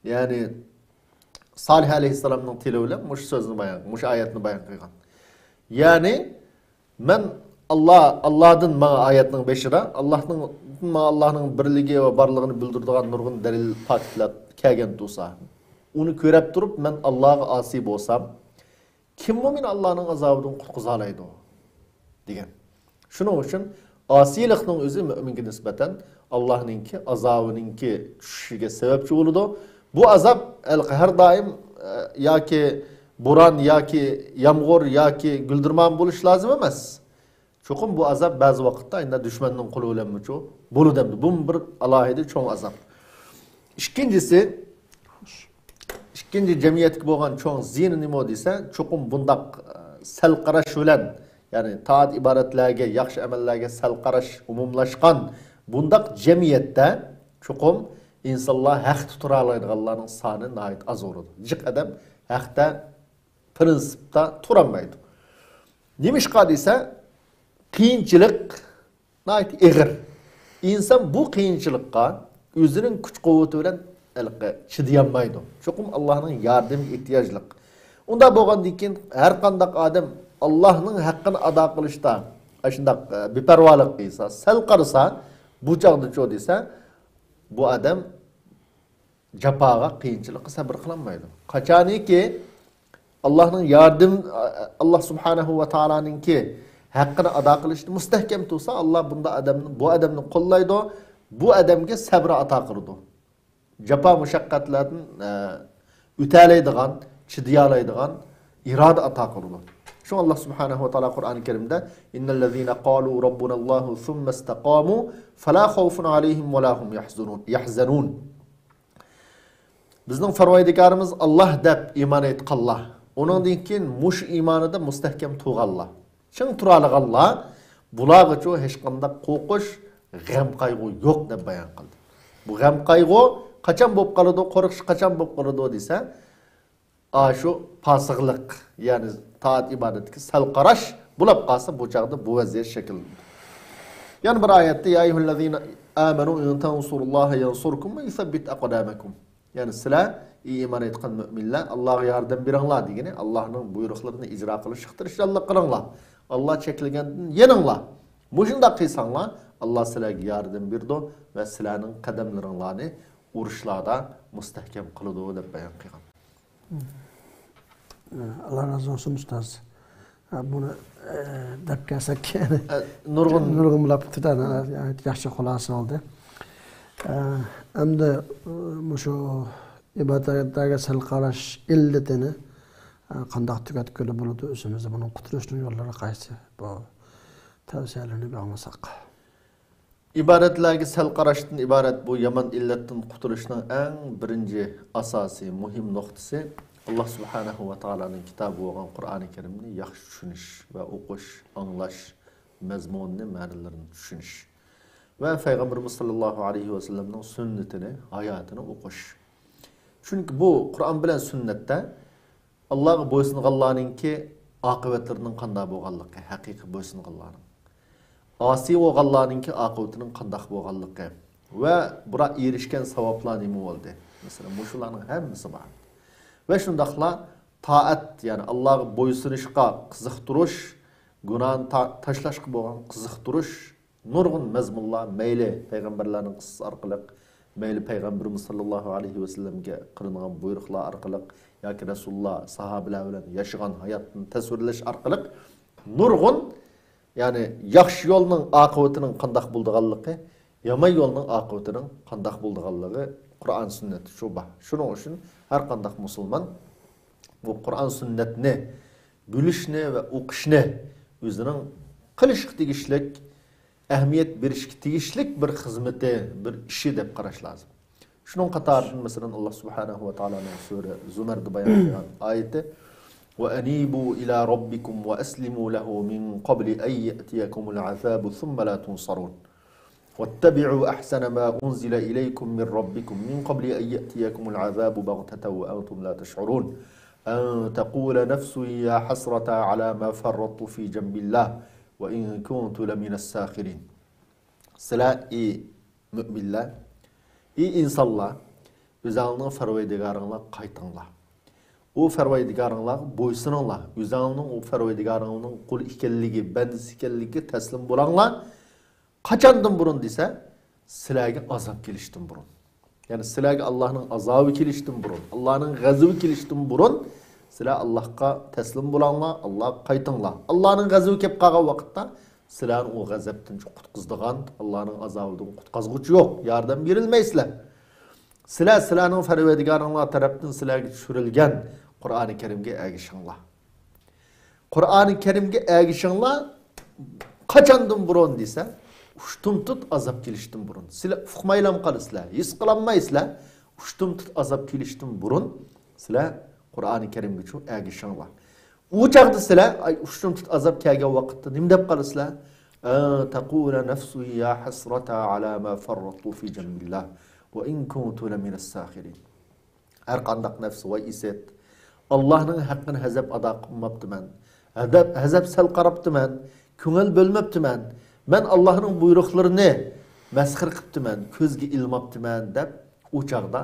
يەنى سالىھ ئەلەيھىسسالامنىڭ تىلى بىلەن مۇشۇ سۆزنى بايان، مۇشۇ ئايەتنى بايان قىلغان. يەنى مەن ئاللا، ئاللادىن ماڭا ئايەتنىڭ بېشىدا، ئاللانىڭ، ماڭا ئاللانىڭ بىرلىكى ۋە بارلىقىنى بىلدۈرىدىغان نۇرغۇن دەلىل پاكىتلار كەلگەن تۇرسا، ئۇنى كۆرەپ تۇرۇپ مەن ئاللاغا ئاسىي بولسام، كىممۇ مېنى ئاللانىڭ ئازابىدىن قۇتقۇزالايدۇ؟ دېگەن. شۇنىڭ ئۈچۈن ئاسىيلىقنىڭ ئۆزى مۆمىنگە نىسبەتەن ئاللانىڭكى ئازابىنىڭكى چۈشۈشىگە سەۋەبچى بولىدۇ. بۇ ئازاب ھەر دائىم، ئە، ياكى بوران، ياكى يامغۇر، ياكى گۈلدۈرمان بولۇشى لازىم ئەمەس. چوقۇم بۇ ئازاب بەزى ۋاقىتتا ئەنە دۈشمەننىڭ قولى بىلەنمۇچۇ بولىدۇ ئەمدى. بۇمۇ بىر ئالاھىدە چوڭ ئازاب. ئىككىنچىسى، ئىككىنچى جەمئىيەتكە بولغان چوڭ زىيىنى نېمە دېسە، چوقۇم بۇنداق، ئە، سەل قاراش بىلەن، يەنى تائەت ئىبادەتلەرگە، ياخشى ئەمەللەرگە سەل قاراش ئومۇملاشقان بۇنداق جەمئىيەتتە چوقۇم ئىنسانلار ھەقتە تۇرالايدىغانلارنىڭ سانى ناھايىتى ئاز بولىدۇ. جىق ئادەم ھەقتە پىرىنسىپتا تۇرالمايدۇ. نېمىشقا دېسە، قىيىنچىلىق ناھايىتى ئېغىر. ئىنسان بۇ قىيىنچىلىققا ئۆزىنىڭ كۈچ-قۇۋۋىتى بىلەن ھېلىقى چىدىيالمايدۇ. چوقۇم ئاللانىڭ ياردىمىگە ئېھتىياجلىق. ئۇنداق بولغاندىن كېيىن ھەر قانداق ئادەم ئاللانىڭ ھەققىنى ئادا قىلىشتا ئاشۇنداق، ئە، بىپەرۋالىق قىلسا، سەل قارىسا، بۇ چاغدىچۇ دېسە، بۇ ئادەم جاپاغا، قىيىنچىلىققا سەبرى قىلالمايدۇ. قاچانكى ئاللانىڭ ياردىمى، ئاللا سۇبھانەھۇ ۋە تائالانىڭكى ھەققىنى ئادا قىلىشتا مۇستەھكەم تۇرسا، ئاللا بۇنداق ئادەمنى، بۇ ئادەمنى قوللايدۇ، بۇ ئادەمگە سەبرى ئاتا قىلىدۇ. جاپا مۇشەققەتلەردىن، ئە، ئۆتەلەيدىغان، چىدىيالايدىغان ئىرادە ئاتا قىلىدۇ. شۇڭا ئاللا سۇبھانەھۇ ۋە تائالا قۇرئانى كەرىمدە، إِنَّ الَّذِينَ قَالُوا رَبُّنَا اللَّهُ ثُمَّ اسْتَقَامُوا فَلَا خَوْفٌ عَلَيْهِمْ وَلَا هُمْ يَحْزَنُونَ. بىزنىڭ پەرۋەردىگارىمىز ئاللا دەپ ئىمان ئېيتقانلار، ئۇنىڭدىن كېيىن مۇشۇ ئىمانىدا مۇستەھكەم تۇرغانلار، چىڭ تۇرالىغانلار، بۇلارغىچۇ ھېچقانداق قورقۇش، غەم-قايغۇ يوق دەپ بايان قىلدى. بۇ غەم-قايغۇ قاچان بولۇپ قالىدۇ، قورقۇش قاچان بولۇپ قالىدۇ دېسە، ئاشۇ پاسىقلىق، يەنى تائەت ئىبادەتكە سەل قاراش بولاپ قالسا، بۇ چاغدا بۇ ۋەزىيەت شەكىللىنىدۇ. يەنە بىر ئايەتتە، يا أيها الذين آمنوا إن تنصروا الله ينصركم ويثبت أقدامكم. يەنى سىلەر، ئى ئىمان ئېيتقان مۆمىنلەر، ئاللاغا ياردەم بېرىڭلار دېگىنى، ئاللانىڭ بۇيرۇقلىرىنى ئىجرا قىلىشقا تىرىشچانلىق قىلىڭلار. ئاللا چەكلىگەندىن يېنىڭلار. مۇشۇنداق قىلساڭلار، ئاللا سىلەرگە ياردەم بېرىدۇ ۋە سىلەرنىڭ قەدەملىرىڭلارنى ئۇرۇشلاردا مۇستەھكەم قىلىدۇ، دەپ بايان قىلغان. ئاللا رازى بولسۇن، ئۇستاز. ھە، بۇنى، ئە، دەپ كەلسەك، ئە، نۇرغۇن نۇرغۇن بولۇپ كېتىدۇ. ياخشى خۇلاسە بولدى. ئە، ئەمدى، ئە، مۇشۇ ئىبادەتلەرگە سەل قاراش ئىللىتىنى، ئە، قانداق تۈگەتكىلى بولىدۇ؟ ئۆزىمىزدە بۇنىڭ قۇتۇلۇشنىڭ يوللىرى قايسى؟ بۇ تەۋسىيەلەرنى بىر ئاڭلىساق. ئىبادەتلەرگە سەل قاراشتىن ئىبارەت بۇ يامان ئىللەتتىن قۇتۇلۇشنىڭ ئەڭ بىرىنچى، ئاساسىي، مۇھىم نۇقتىسى، ئاللا سۇبھانەھۇ ۋە تائالانىڭ كىتابى بولغان قۇرئانى كەرىمنى ياخشى چۈشىنىش ۋە ئوقۇش، ئاڭلاش، مەزمۇنىنى، مەنىلىرىنى چۈشىنىش ۋە پەيغەمبىرىمىز ساللاللاھۇ ئەلەيھى ۋەسەللەمنىڭ سۈننىتىنى، ھاياتىنى ئوقۇش. چۈنكى بۇ قۇرئان بىلەن سۈننەتتە ئاللاغا بويسۇنغانلارنىڭكى ئاقىۋەتلىرىنىڭ قانداق بولغانلىقى، ھەقىقىي بويسۇنغانلارنىڭ. ئاسىي بولغانلارنىڭكى ئاقىۋىتىنىڭ قانداق بولغانلىقى ۋە بۇرا ئېرىشكەن ساۋابلار نېمە بولدى؟ مەسىلەن، مۇشۇلارنىڭ ھەممىسى بار. ۋە شۇنداقلا تائەت، يەنى ئاللاغا بويسۇنۇشقا قىزىقتۇرۇش، گۇناھنى تا-، تاشلاشقا بولغان قىزىقتۇرۇش، نۇرغۇن مەزمۇنلار، مەيلى پەيغەمبەرلەرنىڭ قىسسىسى ئارقىلىق، مەيلى پەيغەمبىرىمىز ساللاللاھۇ ئەلەيھى ۋەسەللەمگە قىلىنغان بۇيرۇقلار ئارقىلىق ياكى رەسۇلۇللا ساھابىلەر بىلەن ياشىغان ھاياتىنى تەسۋىرلەش ئارقىلىق نۇرغۇن، يەنى ياخشى يولنىڭ ئاقىۋىتىنىڭ قانداق بولىدىغانلىقى، يامان يولنىڭ ئاقىۋىتىنىڭ قانداق بولىدىغانلىقى قۇرئان سۈننەتتە شۇ بار. شۇنىڭ ئۈچۈن ھەر قانداق مۇسۇلمان بۇ قۇرئان سۈننەتنى بىلىشنى ۋە ئوقۇشنى ئۆزىنىڭ قىلىشقا تېگىشلىك، ئەھمىيەت بېرىشكە تېگىشلىك بىر خىزمىتى، بىر ئىشى دەپ قاراش لازىم. شۇنىڭ قاتارىدىن، مەسىلەن، ئاللا سۇبھانەھۇ ۋە تائالانىڭ سۈرە زۇمەردە بايان قىلغان ئايىتى، وأنيبوا إلى ربكم وأسلموا له من قبل أن يأتيكم العذاب ثم لا تنصرون. واتبعوا أحسن ما أنزل إليكم من ربكم من قبل أن يأتيكم العذاب بغتة وأنتم لا تشعرون. أن تقول نفس يا حسرتى على ما فرطت في جنب الله وإن كنت لمن الساخرين. سىلەر، ئى مۆمىنلەر، ئى ئىنسانلار، ئۆزەڭلارنىڭ پەرۋەردىگارىڭلارغا قايتىڭلار. ئۇ پەرۋەردىگارىڭلارغا بويسۇنۇڭلار. ئۆزەڭلارنىڭ ئۇ پەرۋەردىگارىڭلارنىڭ قۇلى ئىكەنلىكى، بەندىسى ئىكەنلىكىگە تەسلىم بولۇڭلار. قاچاندىن بۇرۇن دېسە، سىلەرگە ئازاب كېلىشتىن بۇرۇن. يەنى سىلەرگە ئاللانىڭ ئازابى كېلىشتىن بۇرۇن، ئاللانىڭ غەزىپى كېلىشتىن بۇرۇن سىلەر ئاللاغا تەسلىم بولۇڭلار، ئاللاغا قايتىڭلار. ئاللانىڭ غەزىپى كېلىپ قالغان ۋاقىتتا سىلەرنى ئۇ غەزەپتىن قۇتقۇزىدىغان، ئاللانىڭ ئازابىدىن قۇتقازغۇچى يوق، ياردەم بېرەلمەيسىلەر. سىلەر سىلەرنىڭ پەرۋەردىگارىڭلار تەرەپتىن سىلەرگە چۈشۈرۈلگەن قۇرئانى كەرىمگە ئەگىشىڭلار. قۇرئانى كەرىمگە ئەگىشىڭلار، قاچاندىن بۇرۇن دېسە، ئۇشتۇمتۇت ئازاب كېلىشتىن بۇرۇن. سىلەر ئۇقمايلام قالىسىلەر، ھېس قىلالمايسىلەر. ئۇشتۇمتۇت ئازاب كېلىشتىن بۇرۇن سىلەر قۇرئانى كەرىمگە شۇ ئەگىشىڭلار. ئۇ چاغدا سىلەر، ئاي، ئۇشتۇمتۇت ئازاب كەلگەن ۋاقىتتا نېمە دەپ قالىسىلەر؟ أن تقول نفس يا حسرتى على ما فرطت في جنب الله وإن كنت لمن الساخرين. ھەر قانداق نەپس، ۋاي ئىسىت، ئاللاھنىڭ ھەققىنى ھەزەپ ئادا قىلماپتىمەن، ھەزەپ، ھەزەپ سەل قاراپتىمەن، كۆڭۈل بۆلمەپتىمەن، مەن ئاللاھنىڭ بۇيرۇقلىرىنى مەسخىرە قىپتىمەن، كۆزگە ئىلماپتىمەن دەپ، ئۇ چاغدا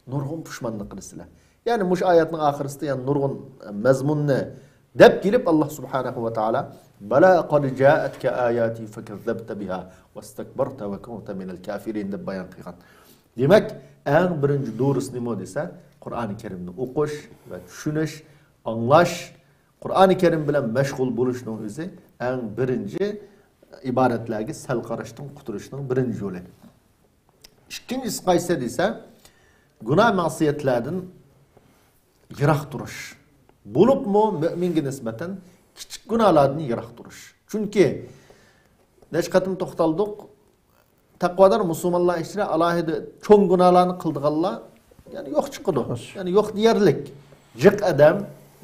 نۇرغۇن پۇشمانلىق قىلىسىلەر. يەنى مۇشۇ ئايەتنىڭ ئاخىرىسىدا يەنە نۇرغۇن مەزمۇننى دەپ كېلىپ، ئاللا سۇبھانەھۇ ۋە تائالا، بەلە قەد جائەتكە ئاياتى فەكەززەبتە بىھا ۋەستەكبەرتە ۋە كۇنتە مىنەل كافىرىن دەپ بايان قىلغان. دېمەك، ئەڭ بىرىنچى دورىسى نېمە دېسە، قۇرئانى كەرىمنى ئوقۇش ۋە چۈشىنىش، ئاڭلاش، قۇرئانى كەرىم بىلەن مەشغۇل بولۇشنىڭ ئۆزى ئەڭ بىرىنچى ئىبادەتلەرگە سەل قاراشتىن قۇتۇلۇشنىڭ بىرىنچى يولى. ئىككىنچىسى قايسى دېسە، گۇناھ مەسىيەتلەردىن يىراق تۇرۇش. بولۇپمۇ مۆمىنگە نىسبەتەن كىچىك گۇناھلاردىن يىراق تۇرۇش. چۈنكى نەچچە قېتىم توختالدۇق، تەقۋادار مۇسۇلمانلار ئىچىدە ئالاھىدە چوڭ گۇناھلارنى قىلىدىغانلار، يەنى يوق چىقىدۇ. خوش. يەنى يوق دېيەرلىك. جىق ئادەم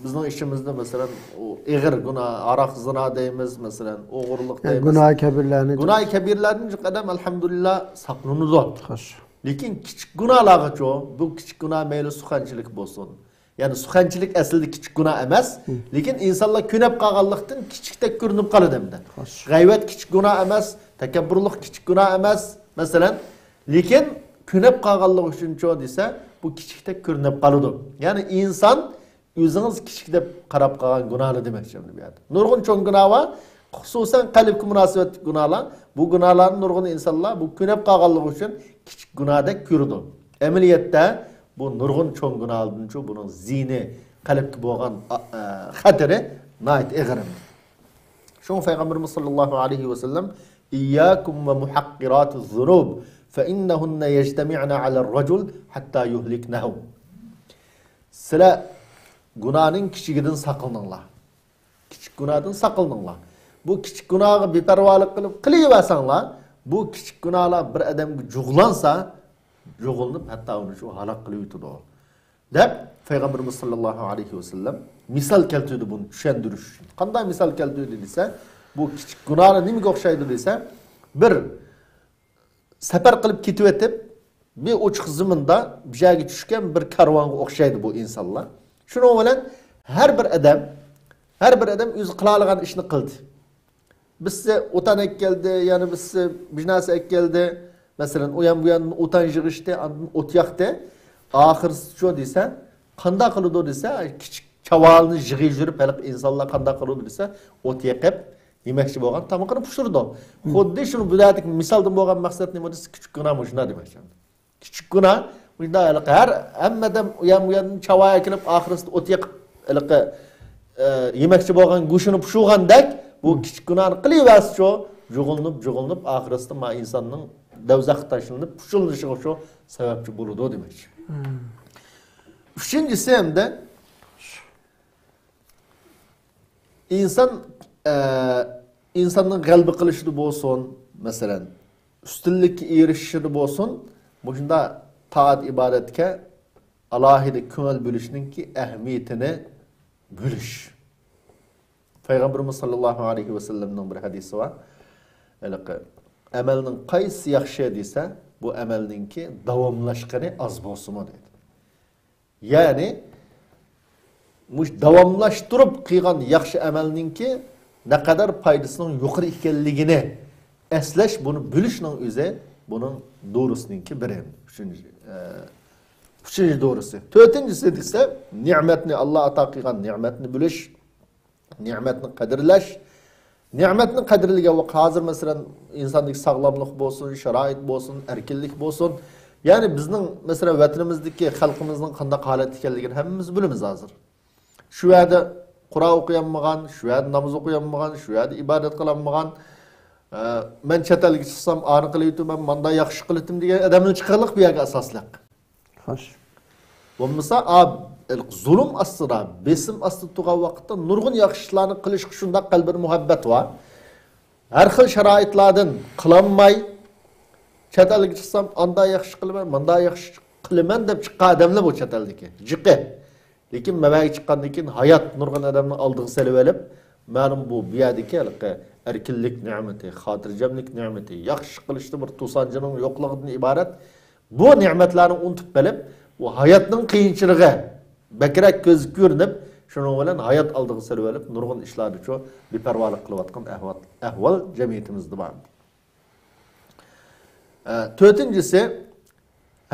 بىزنىڭ ئىچىمىزدە، مەسىلەن، ئۇ ئېغىر گۇناھ، ھاراق، زىنا دەيمىز، مەسىلەن، ئوغرىلىق يا دەيمىز. گۇناھ كەبىرلەرنى. گۇناھ كەبىرلەردىن جىق ئادەم، ئەلھەمدۇلىللا، ساقلىنىدۇ. خوش. لېكىن كىچىك گۇناھلارغىچۇ، بۇ كىچىك گۇناھ مەيلى سۇخەنچىلىك بولسۇن، يەنى سۇخەنچىلىك ئەسلىدە كىچىك گۇناھ ئەمەس، لېكىن ئىنسانلار كۆنۈپ قالغانلىقتىن كىچىكتەك كۆرۈنۈپ قالىدۇ ئەمدى. خوش. غەيۋەت كىچىك گۇناھ ئەمەس، تەكەببۇرلۇق كىچىك گۇناھ ئەمەس، مەسىلەن، لېكىن كۆنۈپ قالغانلىقى ئۈچۈنچۇ دېسە، بۇ كىچىكتەك كۆرۈنۈپ قالىدۇ. يەنى ئىنسان ئۆزىڭىز كىچىك دەپ قاراپ قالغان گۇناھلار دېمەكچى ئەمدى بۇ يەردە. نۇرغۇن چوڭ گۇناھ بار، خۇسۇسەن قەلبكە مۇناسىۋەتلىك گۇناھلار. بۇ گۇناھلارنى نۇرغۇن ئىنسانلار بۇ كۆنۈپ قالغانلىقى ئۈچۈن كىچىك گۇناھدەك كۆرىدۇ. ئەمەلىيەتتە بۇ نۇرغۇن چوڭ گۇناھلاردىنچۇ، بۇنىڭ زىيىنى، قەلبكە بولغان، ئا، ئا، خەتىرى ناھايىتى ئېغىر. شۇڭا پەيغەمبىرىمىز ساللاللاھۇ ئەلەيھى ۋەسەللەم، إياكم ومحقرات الذنوب فإنهن يجتمعن على الرجل حتى يهلكنه. سىلەر گۇناھنىڭ كىچىكىدىن ساقلىنىڭلار. كىچىك گۇناھدىن ساقلىنىڭلار. بۇ كىچىك گۇناھقا بىپەرۋالىق قىلىپ قىلىۋەرسەڭلار، بۇ كىچىك گۇناھلار بىر ئادەمگە جۇغلانسا، جۇغلىنىپ ھەتتا ئۇنى شۇ ھالاك قىلىۋېتىدۇ، دەپ پەيغەمبىرىمىز ساللاللاھۇ ئەلەيھى ۋەسەللەم مىسال كەلتۈردى بۇنى چۈشەندۈرۈش ئۈچۈن. قانداق مىسال كەلتۈردى دېسە، بۇ كىچىك گۇناھلار نېمىگە ئوخشايدۇ دېسە، بىر سەپەر قىلىپ كېتىۋېتىپ، بىر ئوچۇق زېمىندا بىر يەرگە چۈشكەن بىر كارۋانغا ئوخشايدۇ بۇ ئىنسانلار. شۇنىڭ بىلەن ھەر بىر ئادەم، ھەر بىر ئادەم ئۆزى قىلالىغان ئىشنى قىلدى. بىرسى ئوتان ئەكەلدى، يەنە بىرسى بىر نەرسە ئەكەلدى. مەسىلەن، ئۇ يان بۇ ياندىن ئوتان يىغىشتى، ئاندىن ئوت ياقتى. ئاخىرسىچۇ دېسە، قانداق قىلىدۇ دېسە، كىچىك چاۋالىنى يىغىپ يۈرۈپ، ھېلىقى ئىنسانلار قانداق قىلىدۇ دېسە، ئوت يېقىپ، يېمەكچى بولغان تامىقىنى پىشۇرىدۇ. مم. خۇددى شۇنىڭ بۇ يەردىكى مىسالدىن بولغان مەقسەت نېمە دېسە، كىچىك گۇناھ مۇشۇنداق دېمەكچى. كىچىك گۇناھ، مۇشۇنداق ھېلىقى ھەر ھەممە ئادەم ئۇ يەر-بۇ يەردىن چاۋاي ئەكېلىپ، ئاخىرسىدا ئوت يېقىپ، ھېلىقى، ئە، يېمەكچى بولغان گۆشىنى پۇشۇرغاندەك، بۇ كىچىك گۇناھنى قىلىۋەرسىچۇ، جۇغلىنىپ، جۇغلىنىپ، ئاخىرسىدا ما ئىنساننىڭ دوزاخقا تاشلىنىپ، پۇشۇلۇشىغا شۇ سەۋەبچى بولىدۇ دېمەكچى. ئۈچىنچىسى ھەمدە ئىنسان، ئە، ئىنساننىڭ غەلىبە قىلىشىدا بولسۇن، مەسىلەن، ئۈستۈنلۈككە ئېرىشىشىدە بولسۇن، مۇشۇنداق تائەت ئىبادەتكە ئالاھىدە كۆڭۈل بۆلۈشنىڭكى ئەھمىيىتىنى بىلىش. پەيغەمبىرىمىز ساللاللاھۇ ئەلەيھى ۋەسەللەمنىڭ بىر ھەدىسى بار. ھېلىقى، ئەمەلنىڭ قايسىسى ياخشى دېسە، بۇ ئەمەلنىڭكى داۋاملاشقىنى ئاز بولسىمۇ دەيدۇ. يەنى، مۇشۇ داۋاملاشتۇرۇپ قىلغان ياخشى ئەمەلنىڭكى نەقەدەر پايدىسىنىڭ يۇقىرى ئىكەنلىكىنى ئەسلەش، بۇنى بىلىشنىڭ ئۆزى بۇنىڭ دورىسىنىڭكى بىرى. ئۈچىنچى، ئە، ئۈچىنچى دورىسى. تۆتىنچىسى دېسە، نېمەتنى، ئاللا ئاتا قىلغان نېمەتنى بىلىش، نېمەتنى قەدىرلەش. نېمەتنى قەدىرلىگەن ۋاقىت، ھازىر، مەسىلەن، ئىنساندىكى ساغلاملىق بولسۇن، شارائىت بولسۇن، ئەركىنلىك بولسۇن، يەنى بىزنىڭ، مەسىلەن، ۋەتىنىمىزدىكى خەلقىمىزنىڭ قانداق ھالەتتە ئىكەنلىكىنى ھەممىمىز بىلىمىز ھازىر. شۇ يەردە قۇرئان ئوقۇيالمىغان، شۇ يەردە ناماز ئوقۇيالمىغان، شۇ يەردە ئىبادەت قىلالمىغان، ئە، مەن چەت ئەلگە چىقسام، ئانى قىلىۋېتىمەن، مانداق ياخشى قىلىۋېتىم دېگەن ئادەمنىڭ چىققانلىقى بۇ يەرگە ئاساسلىق. خوش. بولمىسا، ئا، زۇلۇم ئاستىدا، بېسىم ئاستىدا تۇرغان ۋاقىتتا نۇرغۇن ياخشى ئىشلارنى قىلىشقا شۇنداق قەلبىدە مۇھەببەت بار. ھەر خىل شارائىتلاردىن قىلالماي، چەت ئەلگە چىقسام، ئاندا ياخشى قىلىمەن، ماندا ياخشى قىلىمەن دەپ چىققان ئادەملەر بۇ چەت ئەلدىكى جىقى. لېكىن مەنبەگە چىققاندىن كېيىن ھايات نۇرغۇن ئادەمنى ئالدىغا سېلىۋېلىپ، مەلۇم بۇ، بۇ يەردىكى ھېلىقى ئەركىنلىك نېمىتى، خاتىرجەملىك نېمىتى، ياخشى قىلىشتا بىر توسانچىنىڭ يوقلۇقىدىن ئىبارەت. بۇ نېمەتلەرنى ئۇنتۇپ قېلىپ، بۇ ھاياتنىڭ قىيىنچىلىقى بەكرەك كۆزگە كۆرۈنۈپ، شۇنىڭ بىلەن ھايات ئالدىغا سېلىۋېلىپ، نۇرغۇن ئىشلاردىچۇ بىپەرۋالىق قىلىۋاتقان ئەھۋال، ئەھۋال جەمئىيىتىمىزدە بار. ئە، تۆتىنچىسى،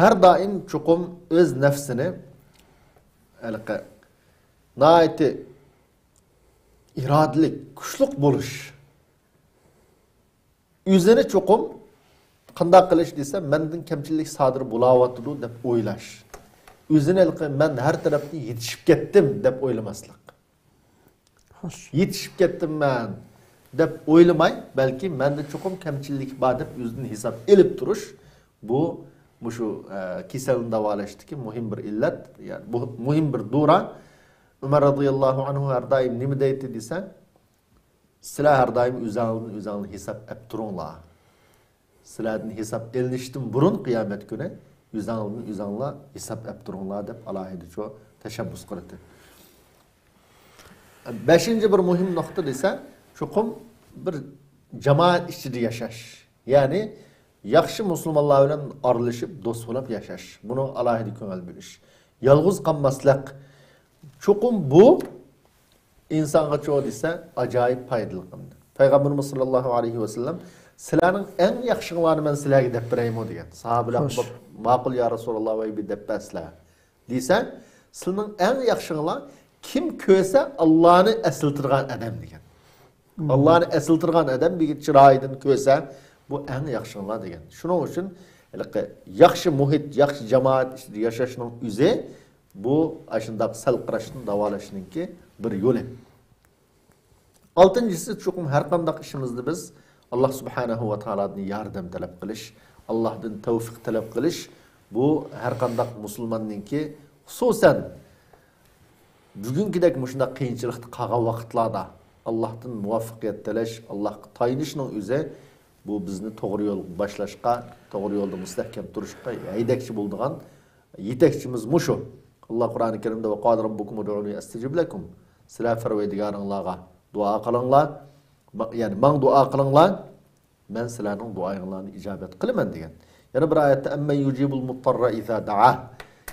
ھەر دائىم چوقۇم ئۆز نەپسىنى، ھېلىقى، ناھايىتى ئىرادىلىك، كۈچلۈك بولۇش. ئۆزىنى چوقۇم قانداق قىلىش دېسە، مەندىن كەمچىلىك سادىر بولاۋاتىدۇ دەپ ئويلاش. ئۆزىنى ھېلىقى مەن ھەر تەرەپتىن يېتىشىپ كەتتىم دەپ ئويلىماسلىق. خوش. يېتىشىپ كەتتىم مەن دەپ ئويلىماي، بەلكى مەندە چوقۇم كەمچىلىك بار دەپ ئۆزىدىن ھېساب ئېلىپ تۇرۇش، بۇ مۇشۇ، ئە، كېسەلنى داۋالاشتىكى مۇھىم بىر ئىللەت، يەنى بۇ مۇھىم بىر دورا. ئۆمەر رازىياللاھۇ ئەنھۇ ھەر دائىم نېمە دەيتتى دېسە، سىلەر ھەر دائىم ئۆزەڭلاردىن ئۆزەڭلار ھېساب ئەپ تۇرۇڭلار. سىلەردىن ھېساب ئېلىنىشتىن بۇرۇن قىيامەت كۈنى ئۆزەڭلاردىن ئۆزەڭلار ھېساب ئەپ تۇرۇڭلار دەپ ئالاھىدىچۇ تەشەببۇس قىلىدۇ. بەشىنچى بىر مۇھىم نۇقتا دېسە، چوقۇم بىر جامائەت ئىچىدە ياشاش. يەنى ياخشى مۇسۇلمانلار بىلەن ئارىلىشىپ، دوست بولۇپ ياشاش. بۇنىڭغا ئالاھىدە كۆڭۈل بۆلۈش. يالغۇز قالماسلىق. چوقۇم بۇ ئىنسانغا چوغ دېسە، ئاجايىپ پايدىلىق ئەمدى. پەيغەمبىرىمىز ساللاللاھۇ ئەلەيھى ۋەسەللەم، «سىلەرنىڭ ئەڭ ياخشىڭلارنى مەن سىلەرگە دەپ بېرەيمۇ؟» دېگەن. ساھابىلەر، خوش، «ماقۇل يا رەسۇلاللا، ۋەي بىر دەپ بەرسىلە» دېسە، «سىلىنىڭ ئەڭ ياخشىڭلار كىم كۆرسە ئاللانى ئەسلىتىدىغان ئادەم» دېگەن. مم. ئاللانى ئەسلىتىدىغان ئادەم بىر چىرايىدىن كۆرسە، بۇ ئەڭ ياخشىڭلار دېگەن. شۇنىڭ ئۈچۈن ھېلىقى ياخشى مۇھىت، ياخشى جامائەت ئىچىدە ياشاشنىڭ ئۆزى بۇ ئاشۇنداق سەل قاراشتىن داۋالاشنىڭكى بىر يولى. ئالتىنچىسى، چوقۇم ھەر قانداق ئىشىمىزدا بىز ئاللا سۇبھانەھۇ ۋە تائالادىن ياردەم تەلەپ قىلىش، ئاللاھتىن تەۋفىق تەلەپ قىلىش، بۇ ھەر قانداق مۇسۇلماننىڭكى، خۇسۇسەن بۈگۈنكىدەك مۇشۇنداق قىيىنچىلىقتا قالغان ۋاقىتلاردا ئاللاھتىن مۇۋەپپەقىيەت تىلەش، ئاللاھقا تايىنىشنىڭ ئۆزى، بۇ بىزنى توغرا يولغا باشلاشقا، توغرا يولدا مۇستەھكەم تۇرۇشقا ھەيدەكچى بولىدىغان يېتەكچىمىز مۇشۇ. ئاللا قۇرئانى كەرىمدە، «ۋە قالە رەببۇكۇم ئۇدئۇنى ئەستەجىب لەكۇم.» سىلەر پەرۋەردىگارىڭلارغا دۇئا قىلىڭلار، ما-، يەنى ماڭا دۇئا قىلىڭلار، مەن سىلەرنىڭ دۇئايىڭلارنى ئىجابەت قىلىمەن دېگەن. يەنە بىر ئايەتتە، «ئەممەن يۇجىبۇل مۇتتەررە ئىزا دەئا.»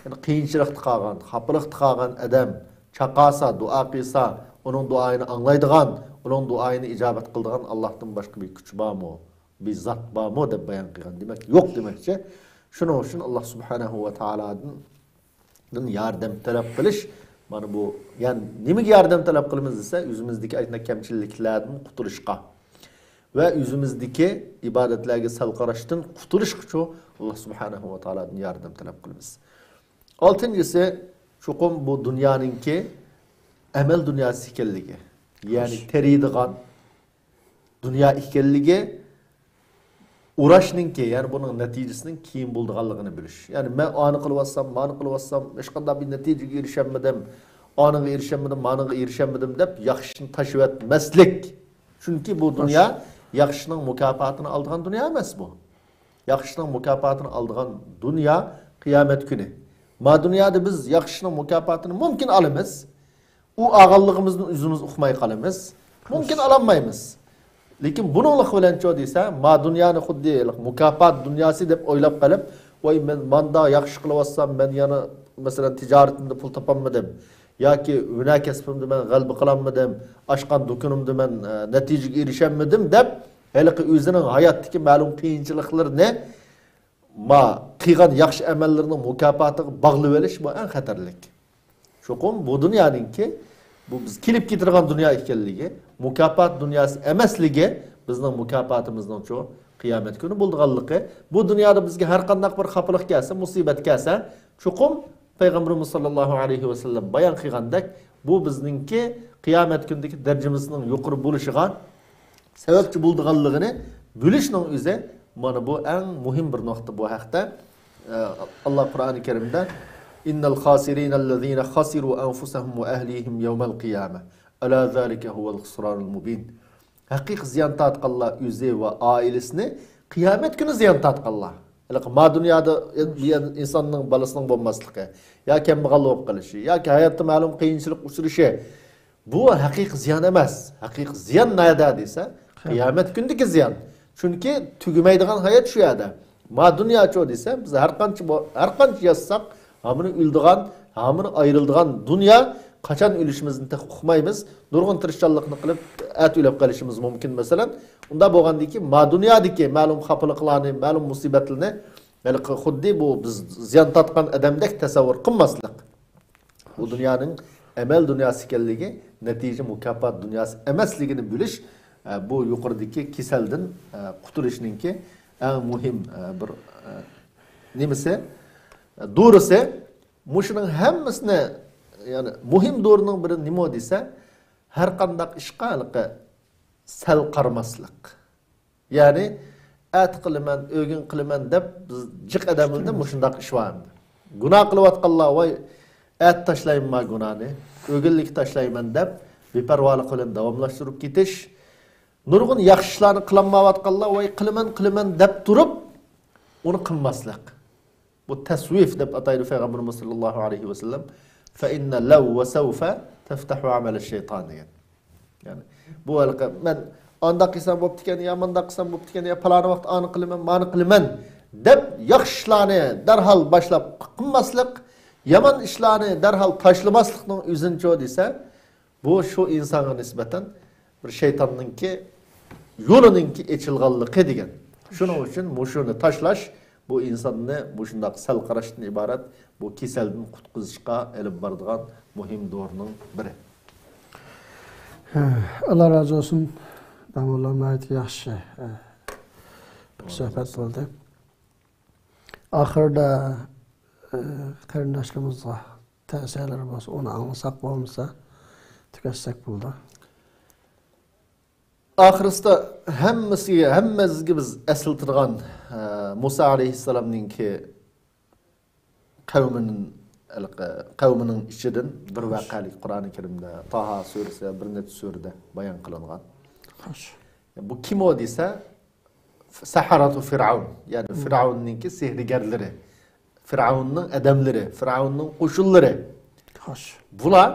يەنى قىيىنچىلىقتا قالغان، خاپىلىقتا قالغان ئادەم چاقالسا، دۇئا قىلسا، ئۇنىڭ دۇئايىنى ئاڭلايدىغان، ئۇنىڭ دۇئايىنى ئىجابەت قىلىدىغان ئاللاھتىن باشقا بىر كۈچ بارمۇ؟ بىر زات بارمۇ دەپ بايان قىلغان. دېمەك، يوق دېمەكچى. شۇنىڭ ئۈچۈن ئاللا سۇبھانەھۇ ۋە تائالادىن ياردەم تەلەپ قىلىش، مانا بۇ، يەنى نېمىگە ياردەم تەلەپ قىلىمىز دېسە، ئۆزىمىزدىكى ئاشۇنداق كەمچىلىكلەردىن قۇتۇلۇشقا. ۋە ئۆزىمىزدىكى ئىبادەتلەرگە سەل قاراشتىن قۇتۇلۇشقىچۇ ئاللا سۇبھانەھۇ ۋە تائالادىن ياردەم تەلەپ قىلىمىز. ئالتىنچىسى، چوقۇم بۇ دۇنيانىڭكى ئەمەل دۇنياسى ئىكەنلىكى، يەنى تېرىيدىغان دۇنيا ئىكەنلىكى، ئۇراشنىڭكى، يەنى بۇنىڭ نەتىجىسىنىڭ كېيىن بولىدىغانلىقىنى بىلىش. يەنى مەن ئانى قىلىۋاتسام، مانى قىلىۋاتسام، ھېچقانداق بىر نەتىجىگە ئېرىشەلمىدىم، ئانىغا ئېرىشەلمىدىم، مانىغا ئېرىشەلمىدىم دەپ ياخشىنى تاشلىۋەتمەسلىك. چۈنكى بۇ دۇنيا ياخشىنىڭ مۇكاپاتىنى ئالىدىغان دۇنيا ئەمەس بۇ. ياخشىنىڭ مۇكاپاتىنى ئالىدىغان دۇنيا قىيامەت كۈنى. ما دۇنيادا بىز ياخشىنىڭ مۇكاپاتىنى مۇمكىن ئالىمىز. ئۇ ئالغانلىقىمىزنى ئۆزىمىز ئۇقماي قالىمىز. مۇمكىن ئالالمايمىز. لېكىن بۇنىڭلىق بىلەنچۇ دېسە، ما دۇنيانى خۇددى مۇكاپات دۇنياسى دەپ ئويلاپ قېلىپ، ۋاي، مەن ماندا ياخشى قىلىۋاتسام، مەن يەنە، مەسىلەن، تىجارىتىمدە پۇل تاپالمىدىم ياكى ھۈنەر كەسپىمدە مەن غەلىبە قىلالمىدىم، ئاچقان دۇكىنىمدا مەن، ئە، نەتىجىگە ئېرىشەلمىدىم دەپ، ھېلىقى ئۆزىنىڭ ھاياتتىكى مەلۇم قىيىنچىلىقلىرىنى ما قىلغان ياخشى ئەمەللىرىنىڭ مۇكاپاتىغا باغلىۋېلىش، بۇ ئەڭ خەتەرلىك. چوقۇم بۇ دۇنيانىڭكى، بۇ بىز كېلىپ كېتىدىغان دۇنيا ئىكەنلىكى، مۇكاپات دۇنياسى ئەمەسلىكى، بىزنىڭ مۇكاپاتىمىزنىڭچۇ قىيامەت كۈنى بولىدىغانلىقى، بۇ دۇنيادا بىزگە ھەر قانداق بىر خاپىلىق كەلسە، مۇسىبەت كەلسە، چوقۇم پەيغەمبىرىمىز ساللاللاھۇ ئەلەيھى ۋەسەللەم بايان قىلغاندەك، بۇ بىزنىڭكى قىيامەت كۈنىدىكى دەرىجىمىزنىڭ يۇقىرى بولۇشىغا سەۋەبچى بولىدىغانلىقىنى بىلىشنىڭ ئۆزى، مانا بۇ ئەڭ مۇھىم بىر نۇقتا. بۇ ھەقتە، ئە، ئاللا قۇرئانى كەرىمدە، إن الخاسرين الذين خسروا أنفسهم وأهليهم يوم القيامة ألا ذلك هو الخسران المبين. ھەقىقىي زىيان تارتقانلار ئۆزى ۋە ئائىلىسىنى، قىيامەت كۈنى زىيان تارتقانلار. ھېلىقى ما دۇنيادا ئىنساننىڭ بالىسىنىڭ بولماسلىقى، يا كەمبەغەل بولۇپ قېلىشى، ياكى ھاياتتا مەلۇم قىيىنچىلىق ئۇچرىشى، بۇ ھەقىقىي زىيان ئەمەس. ھەقىقىي زىيان نەدە دېسە، قىيامەت كۈنىدىكى زىيان. چۈنكى تۈگىمەيدىغان ھايات شۇ يەردە. ما دۇنياچۇ دېسە، بىز ھەر قانچە بو-، ھەر قانچە ياشىساق، ھامىنى ئۆلىدىغان، ھامىنى ئايرىلىدىغان دۇنيا، قاچان ئۆلۈشىمىزنى تېخى ئۇقمايمىز. نۇرغۇن تىرىشچانلىقنى قىلىپ، ئەتە ئۆلۈپ قېلىشىمىز مۇمكىن، مەسىلەن. ئۇنداق بولغاندىن كېيىن، ما دۇنيادىكى مەلۇم خاپىلىقلارنى، مەلۇم مۇسىبەتلەرنى، ھېلىقى خۇددى بۇ بىز زىيان تارتقان ئادەمدەك تەسەۋۋۇر قىلماسلىق. بۇ دۇنيانىڭ ئەمەل دۇنياسى ئىكەنلىكى، نەتىجە مۇكاپات دۇنياسى ئەمەسلىكىنى بىلىش، ئە، بۇ يۇقىرىدىكى كېسەلدىن، ئە، قۇتۇلۇشنىڭكى ئەڭ مۇھىم، ئە، بىر، ئە، نېمىسى، ئە، دورىسى. مۇشۇنىڭ ھەممىسىنى، يەنى مۇھىم دورىنىڭ بىرى نېمە دېسە، ھەر قانداق ئىشقا ھېلىقى سەل قارىماسلىق. يەنى، ئەتە قىلىمەن، ئۆگۈن قىلىمەن دەپ، بىز جىق ئادەملەردە مۇشۇنداق ئىش بار ئەمدى. گۇناھ قىلىۋاتقانلار، ۋاي، ئەتە تاشلايمەن ما گۇناھنى، ئۆگۈنلۈك تاشلايمەن دەپ، بىپەرۋالىق بىلەن داۋاملاشتۇرۇپ كېتىش. نۇرغۇن ياخشى ئىشلارنى قىلالمايۋاتقانلار، ۋاي، قىلىمەن، قىلىمەن دەپ تۇرۇپ، ئۇنى قىلماسلىق. بۇ تەسۋىف دەپ ئاتايدۇ پەيغەمبىرىمىز ساللاللاھۇ ئەلەيھى ۋەسەللەم. فإن لو وسوف تفتح عمل الشيطان دېگەن. يەنى، بۇ ھېلىقى مەن ئانداق قىلسام بوپتىكەن، يا مانداق قىلسام بوپتىكەن، يا پالانى ۋاقىت ئانى قىلىمەن، مانى قىلىمەن دەپ ياخشى ئىشلارنى دەرھال باشلاپ قىلماسلىق، يامان ئىشلارنى دەرھال تاشلىماسلىقنىڭ ئۆزىنىچۇ دېسە، بۇ شۇ ئىنسانغا نىسبەتەن بىر شەيتاننىڭكى يولىنىڭكى ئېچىلغانلىقى دېگەن. شۇنىڭ ئۈچۈن مۇشۇنى تاشلاش بۇ ئىنساننى مۇشۇنداق سەل قاراشتىن ئىبارەت بۇ كېسەلدىن قۇتقۇزۇشقا ئېلىپ بارىدىغان مۇھىم دورىنىڭ بىرى. ئاللا رازى بولسۇن. داموللا، ناھايىتى ياخشى، ئە، بىر سۆھبەت بولدى. ئاخىرىدا، ئە، قېرىنداشلىرىمىزغا تەۋسىيەلىرى بولسا، ئۇنى ئاڭلىساق، بولمىسا تۈگەتسەك بولىدۇ. ئاخىرسىدا ھەممىسىگە، ھەممىمىزگە بىز ئەسلىتىدىغان، ئە، مۇسا ئەلەيھىسسالامنىڭكى قەۋمىنىڭ، قەۋمىنىڭ ئىچىدىن بىر ۋەقەلىك قۇرئانى كەرىمدە، تاھا سۈرىسى، بىر نەچچە سۈرىدە بايان قىلىنغان. خوش. بۇ كىم ئۇ دېسە، سەھەرەتۇ فىرئەۋن، يەنى فىرئەۋننىڭكى سېھىرگەرلىرى، فىرئەۋننىڭ ئادەملىرى، فىرئەۋننىڭ قوشۇنلىرى. خوش. بۇلار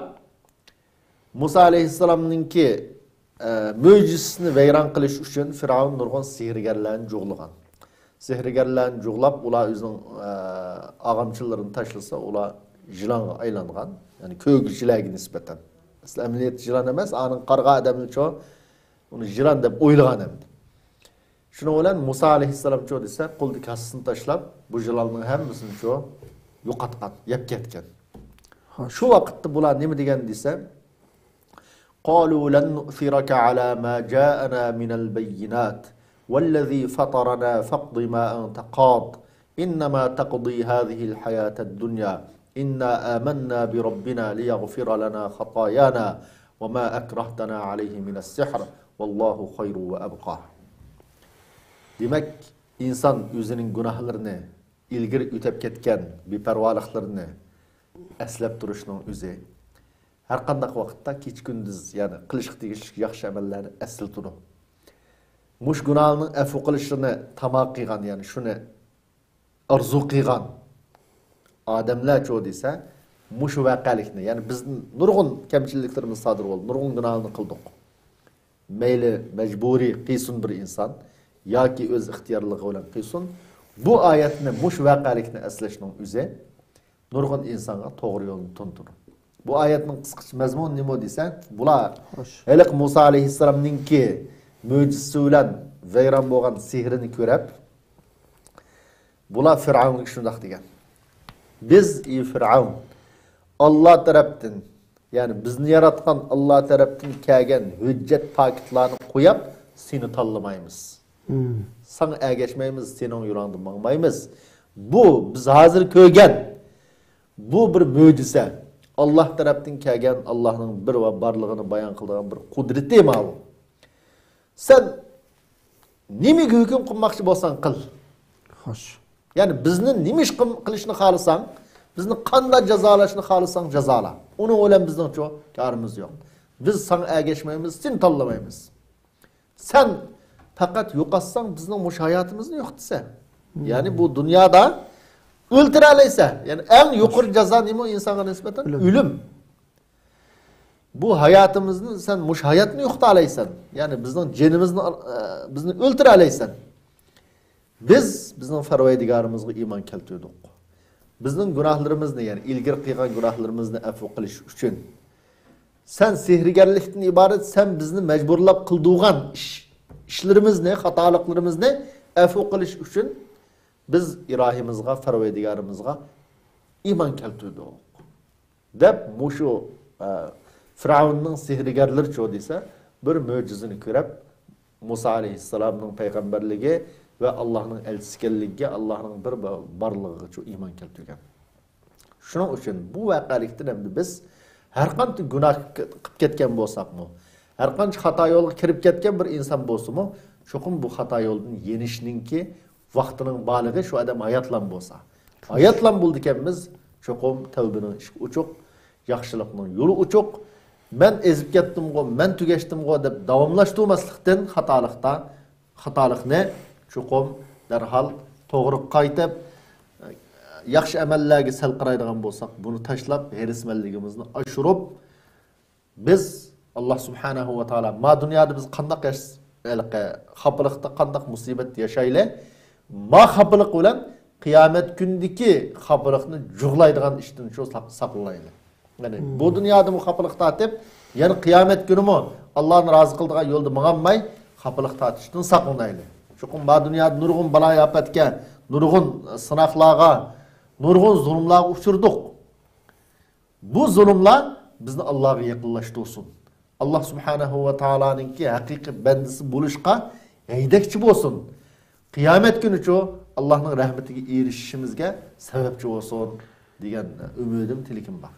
مۇسا ئەلەيھىسسالامنىڭكى، ئە، مۆجىزىسىنى ۋەيران قىلىش ئۈچۈن فىرئەۋن نۇرغۇن سېھىرگەرلەرنى جۇغلىغان. سېھىرگەرلەرنى جۇغلاپ، ئۇلار ئۆزىنىڭ، ئە، ئاغامچىلىرىنى تاشلىسا، ئۇلار يىلانغا ئايلانغان. يەنى كۆرگۈچىلەرگە نىسبەتەن. ئەسلى ئەمەلىيەتتە يىلان ئەمەس، ئانىڭ قارىغان ئادەمنىچۇ ئۇنى يىلان دەپ ئويلىغان ئەمدى. شۇنىڭ بىلەن مۇسا ئەلەيھىسسالامچۇ دېسە، قولىدىكى ھاسىسىنى تاشلاپ، بۇ يىلاننىڭ ھەممىسىنىچۇ يوقاتقان، يەپ كەتكەن. خوش. شۇ ۋاقىتتا بۇلار نېمە دېگەن دېسە، قالوا لن نؤثرك على ما جاءنا من البينات والذي فطرنا فاقض ما أنت قاض إنما تقضي هذه الحياة الدنيا إنا آمنا بربنا ليغفر لنا خطايانا وما أكرهتنا عليه من السحر والله خير وأبقى. دېمەك، ئىنسان ئۆزىنىڭ گۇناھلىرىنى، ئىلگىرى ئۆتەپ كەتكەن بىپەرۋالىقلىرىنى ئەسلەپ تۇرۇشنىڭ ئۆزى، ھەرقانداق ۋاقىتتا كېچە-كۈندۈز، يەنى قىلىشقا تېگىشلىك ياخشى ئەمەللەرنى ئەسلىتىدۇ. مۇشۇ گۇناھنىڭ ئەپۇ قىلىشىنى تاما قىلغان، يەنى شۇنى ئارزۇ قىلغان ئادەملەرچۇ دېسە، مۇشۇ ۋەقەلىكنى، يەنى بىز نۇرغۇن كەمچىلىكلىرىمىز سادىر بولدى، نۇرغۇن گۇناھلارنى قىلدۇق. مەيلى مەجبۇرىي قىلسۇن بىر ئىنسان ياكى ئۆز ئىختىيارلىقى بىلەن قىلسۇن، بۇ ئايەتنى، مۇشۇ ۋەقەلىكنى ئەسلەشنىڭ ئۆزى نۇرغۇن ئىنسانغا توغرا يولنى تونۇتىدۇ. بۇ ئايەتنىڭ قىسقىچە مەزمۇنى نېمە دېسە، بۇلار خوش. ھېلىقى مۇسا ئەلەيھىسسالامنىڭكى مۆجىزىسى بىلەن ۋەيران بولغان سېھرىنى كۆرۈپ، بۇلار فىرئەۋنگە شۇنداق دېگەن: «بىز، ئى فىرئەۋن، ئاللا تەرەپتىن، يەنى بىزنى ياراتقان ئاللا تەرەپتىن كەلگەن ھۆججەت پاكىتلارنى قويۇپ، سېنى تاللىمايمىز. مم. ساڭا ئەگەشمەيمىز، سېنىڭ يولۇڭدا ماڭمايمىز. بۇ بىز ھازىر كۆرگەن، بۇ بىر مۆجىزە. ئاللا تەرەپتىن كەلگەن، ئاللانىڭ بىر ۋە بارلىقىنى بايان قىلىدىغان بىر قۇدرىتى ماۋۇ. سەن نېمىگە ھۆكۈم قىلماقچى بولساڭ قىل. خوش. يەنى بىزنى نېمە ئىش قىل-، قىلىشنى خالىساڭ، بىزنى قانداق جازالاشنى خالىساڭ جازالا. ئۇنىڭ بىلەن بىزنىڭچۇ كارىمىز يوق. بىز ساڭا ئەگەشمەيمىز، سېنى تاللىمايمىز. سەن پەقەت يوقاتساڭ، بىزنىڭ مۇشۇ ھاياتىمىزنى يوقىتىسەن. مم. يەنى بۇ دۇنيادا ئۆلتۈرەلەيسەن. يەنى ئەڭ يۇقىرى جازا نېمە ئىنسانغا نىسبەتەن؟ ئۆلۈم. ئۆلۈم. بۇ ھاياتىمىزنى سەن مۇشۇ ھاياتنى يوقىتالايسەن. يەنى بىزنىڭ جېنىمىزنى، ئە، بىزنى ئۆلتۈرەلەيسەن. بىز بىزنىڭ پەرۋەردىگارىمىزغا ئىمان كەلتۈردۇق. بىزنىڭ گۇناھلىرىمىزنى، يەنى ئىلگىرى قىلغان گۇناھلىرىمىزنى ئەپۇ قىلىش ئۈچۈن، سەن سېھىرگەرلىكتىن ئىبارەت، سەن بىزنى مەجبۇرلاپ قىلدۇرغان ئىش، ئىشلىرىمىزنى، خاتالىقلىرىمىزنى ئەپۇ قىلىش ئۈچۈن بىز ئىلاھىمىزغا، پەرۋەردىگارىمىزغا ئىمان كەلتۈردۇق. دەپ مۇشۇ، ئە، فىرئەۋننىڭ سېھىرگەرلىرىچۇ دېسە، بىر مۆجىزىنى كۆرۈپ، مۇسا ئەلەيھىسسالامنىڭ پەيغەمبەرلىكى ۋە ئاللانىڭ ئەلچىسى ئىكەنلىكىگە، ئاللانىڭ بىر بارلىقىغىچۇ ئىمان كەلتۈرگەن. شۇنىڭ ئۈچۈن بۇ ۋەقەلىكتىن ئەمدى بىز ھەرقانچە گۇناھ قىلىپ كەتكەن بولساقمۇ، ھەرقانچە خاتا يولغا كىرىپ كەتكەن بىر ئىنسان بولسىمۇ، چوقۇم بۇ خاتا يولدىن يېنىشنىڭكى ۋاقتىنىڭ بالىغى شۇ ئادەم ھاياتلام بولسا. ھاياتلام بولىدىكەنمىز، چوقۇم تەۋبىنىڭ ئىشىكى ئوچۇق، ياخشىلىقنىڭ يولى ئوچۇق. مەن ئېزىپ كەتتىمغۇ، مەن تۈگەشتىمغۇ دەپ داۋاملاشتۇرماسلىقتىن خاتالىقتا، خاتالىقنى چوقۇم دەرھال توغرىغا قايتىپ، ياخشى ئەمەللەرگە سەل قارايدىغان بولساق، بۇنى تاشلاپ، ھېرىسمەنلىكىمىزنى ئاشۇرۇپ، بىز، ئاللا سۇبھانەھۇ ۋە تائالا، ما دۇنيادا بىز قانداق ياش-، ھېلىقى خاپىلىقتا، قانداق مۇسىبەتتە ياشايلى، ما خاپىلىق بىلەن قىيامەت كۈنىدىكى خاپىلىقنى جۇغلايدىغان ئىشتىن شۇ ساق-، ساقلىنايلى. يەنى بۇ دۇنيادىمۇ خاپىلىق تارتىپ، يەنە قىيامەت كۈنىمۇ ئاللانى رازى قىلىدىغان يولدا ماڭالماي، خاپىلىق تارتىشتىن ساقلىنايلى. چوقۇم ما دۇنيادا نۇرغۇن بالايىئاپەتكە، نۇرغۇن سىناقلارغا، نۇرغۇن زۇلۇملارغا ئۇچرىدۇق. بۇ زۇلۇملار بىزنى ئاللاغا يېقىنلاشتۇرسۇن. ئاللا سۇبھانەھۇ ۋە تائالانىڭكى ھەقىقىي بەندىسى بولۇشقا ھەيدەكچى بولسۇن. قىيامەت كۈنىچۇ ئاللانىڭ رەھمىتىگە ئېرىشىشىمىزگە سەۋەبچى بولسۇن دېگەن ئۈمىدىم، تىلىكىم بار.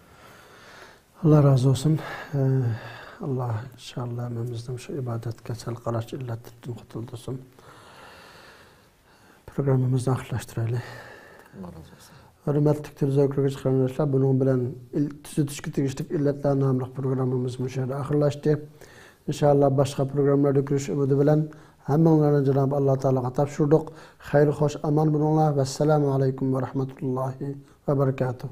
ئاللا رازى بولسۇن. ئە، ئاللا ئىنشاللا ھەممىمىزنى شۇ ئىبادەتكە سەل قاراش ئىللەتلىرىدىن قۇتۇلدۇرسۇن. پروگراممىمىزنى ئاخىرلاشتۇرايلى. ئاللا رازى بولسۇن. ھۆرمەتلىك تېلېۋىزور كۆرگۈچى قېرىنداشلار، بۇنىڭ بىلەن ئىل-، تۈزىتىشكە تېگىشلىك ئىللەتلەر ناملىق پروگراممىمىز مۇشۇ يەردە ئاخىرلاشتى. ئىنشاللا باشقا پروگراممىلاردا كۆرۈشۈش ئۈمىدى بىلەن ھەممىڭلارنى جانابى ئاللا تائالاغا تاپشۇردۇق. خەير خوش ئامان بولۇڭلار. ۋەسسالامۇ ئەلەيكۇم ۋە رەھمەتۇللاھى ۋە بەرىكاتۇھ.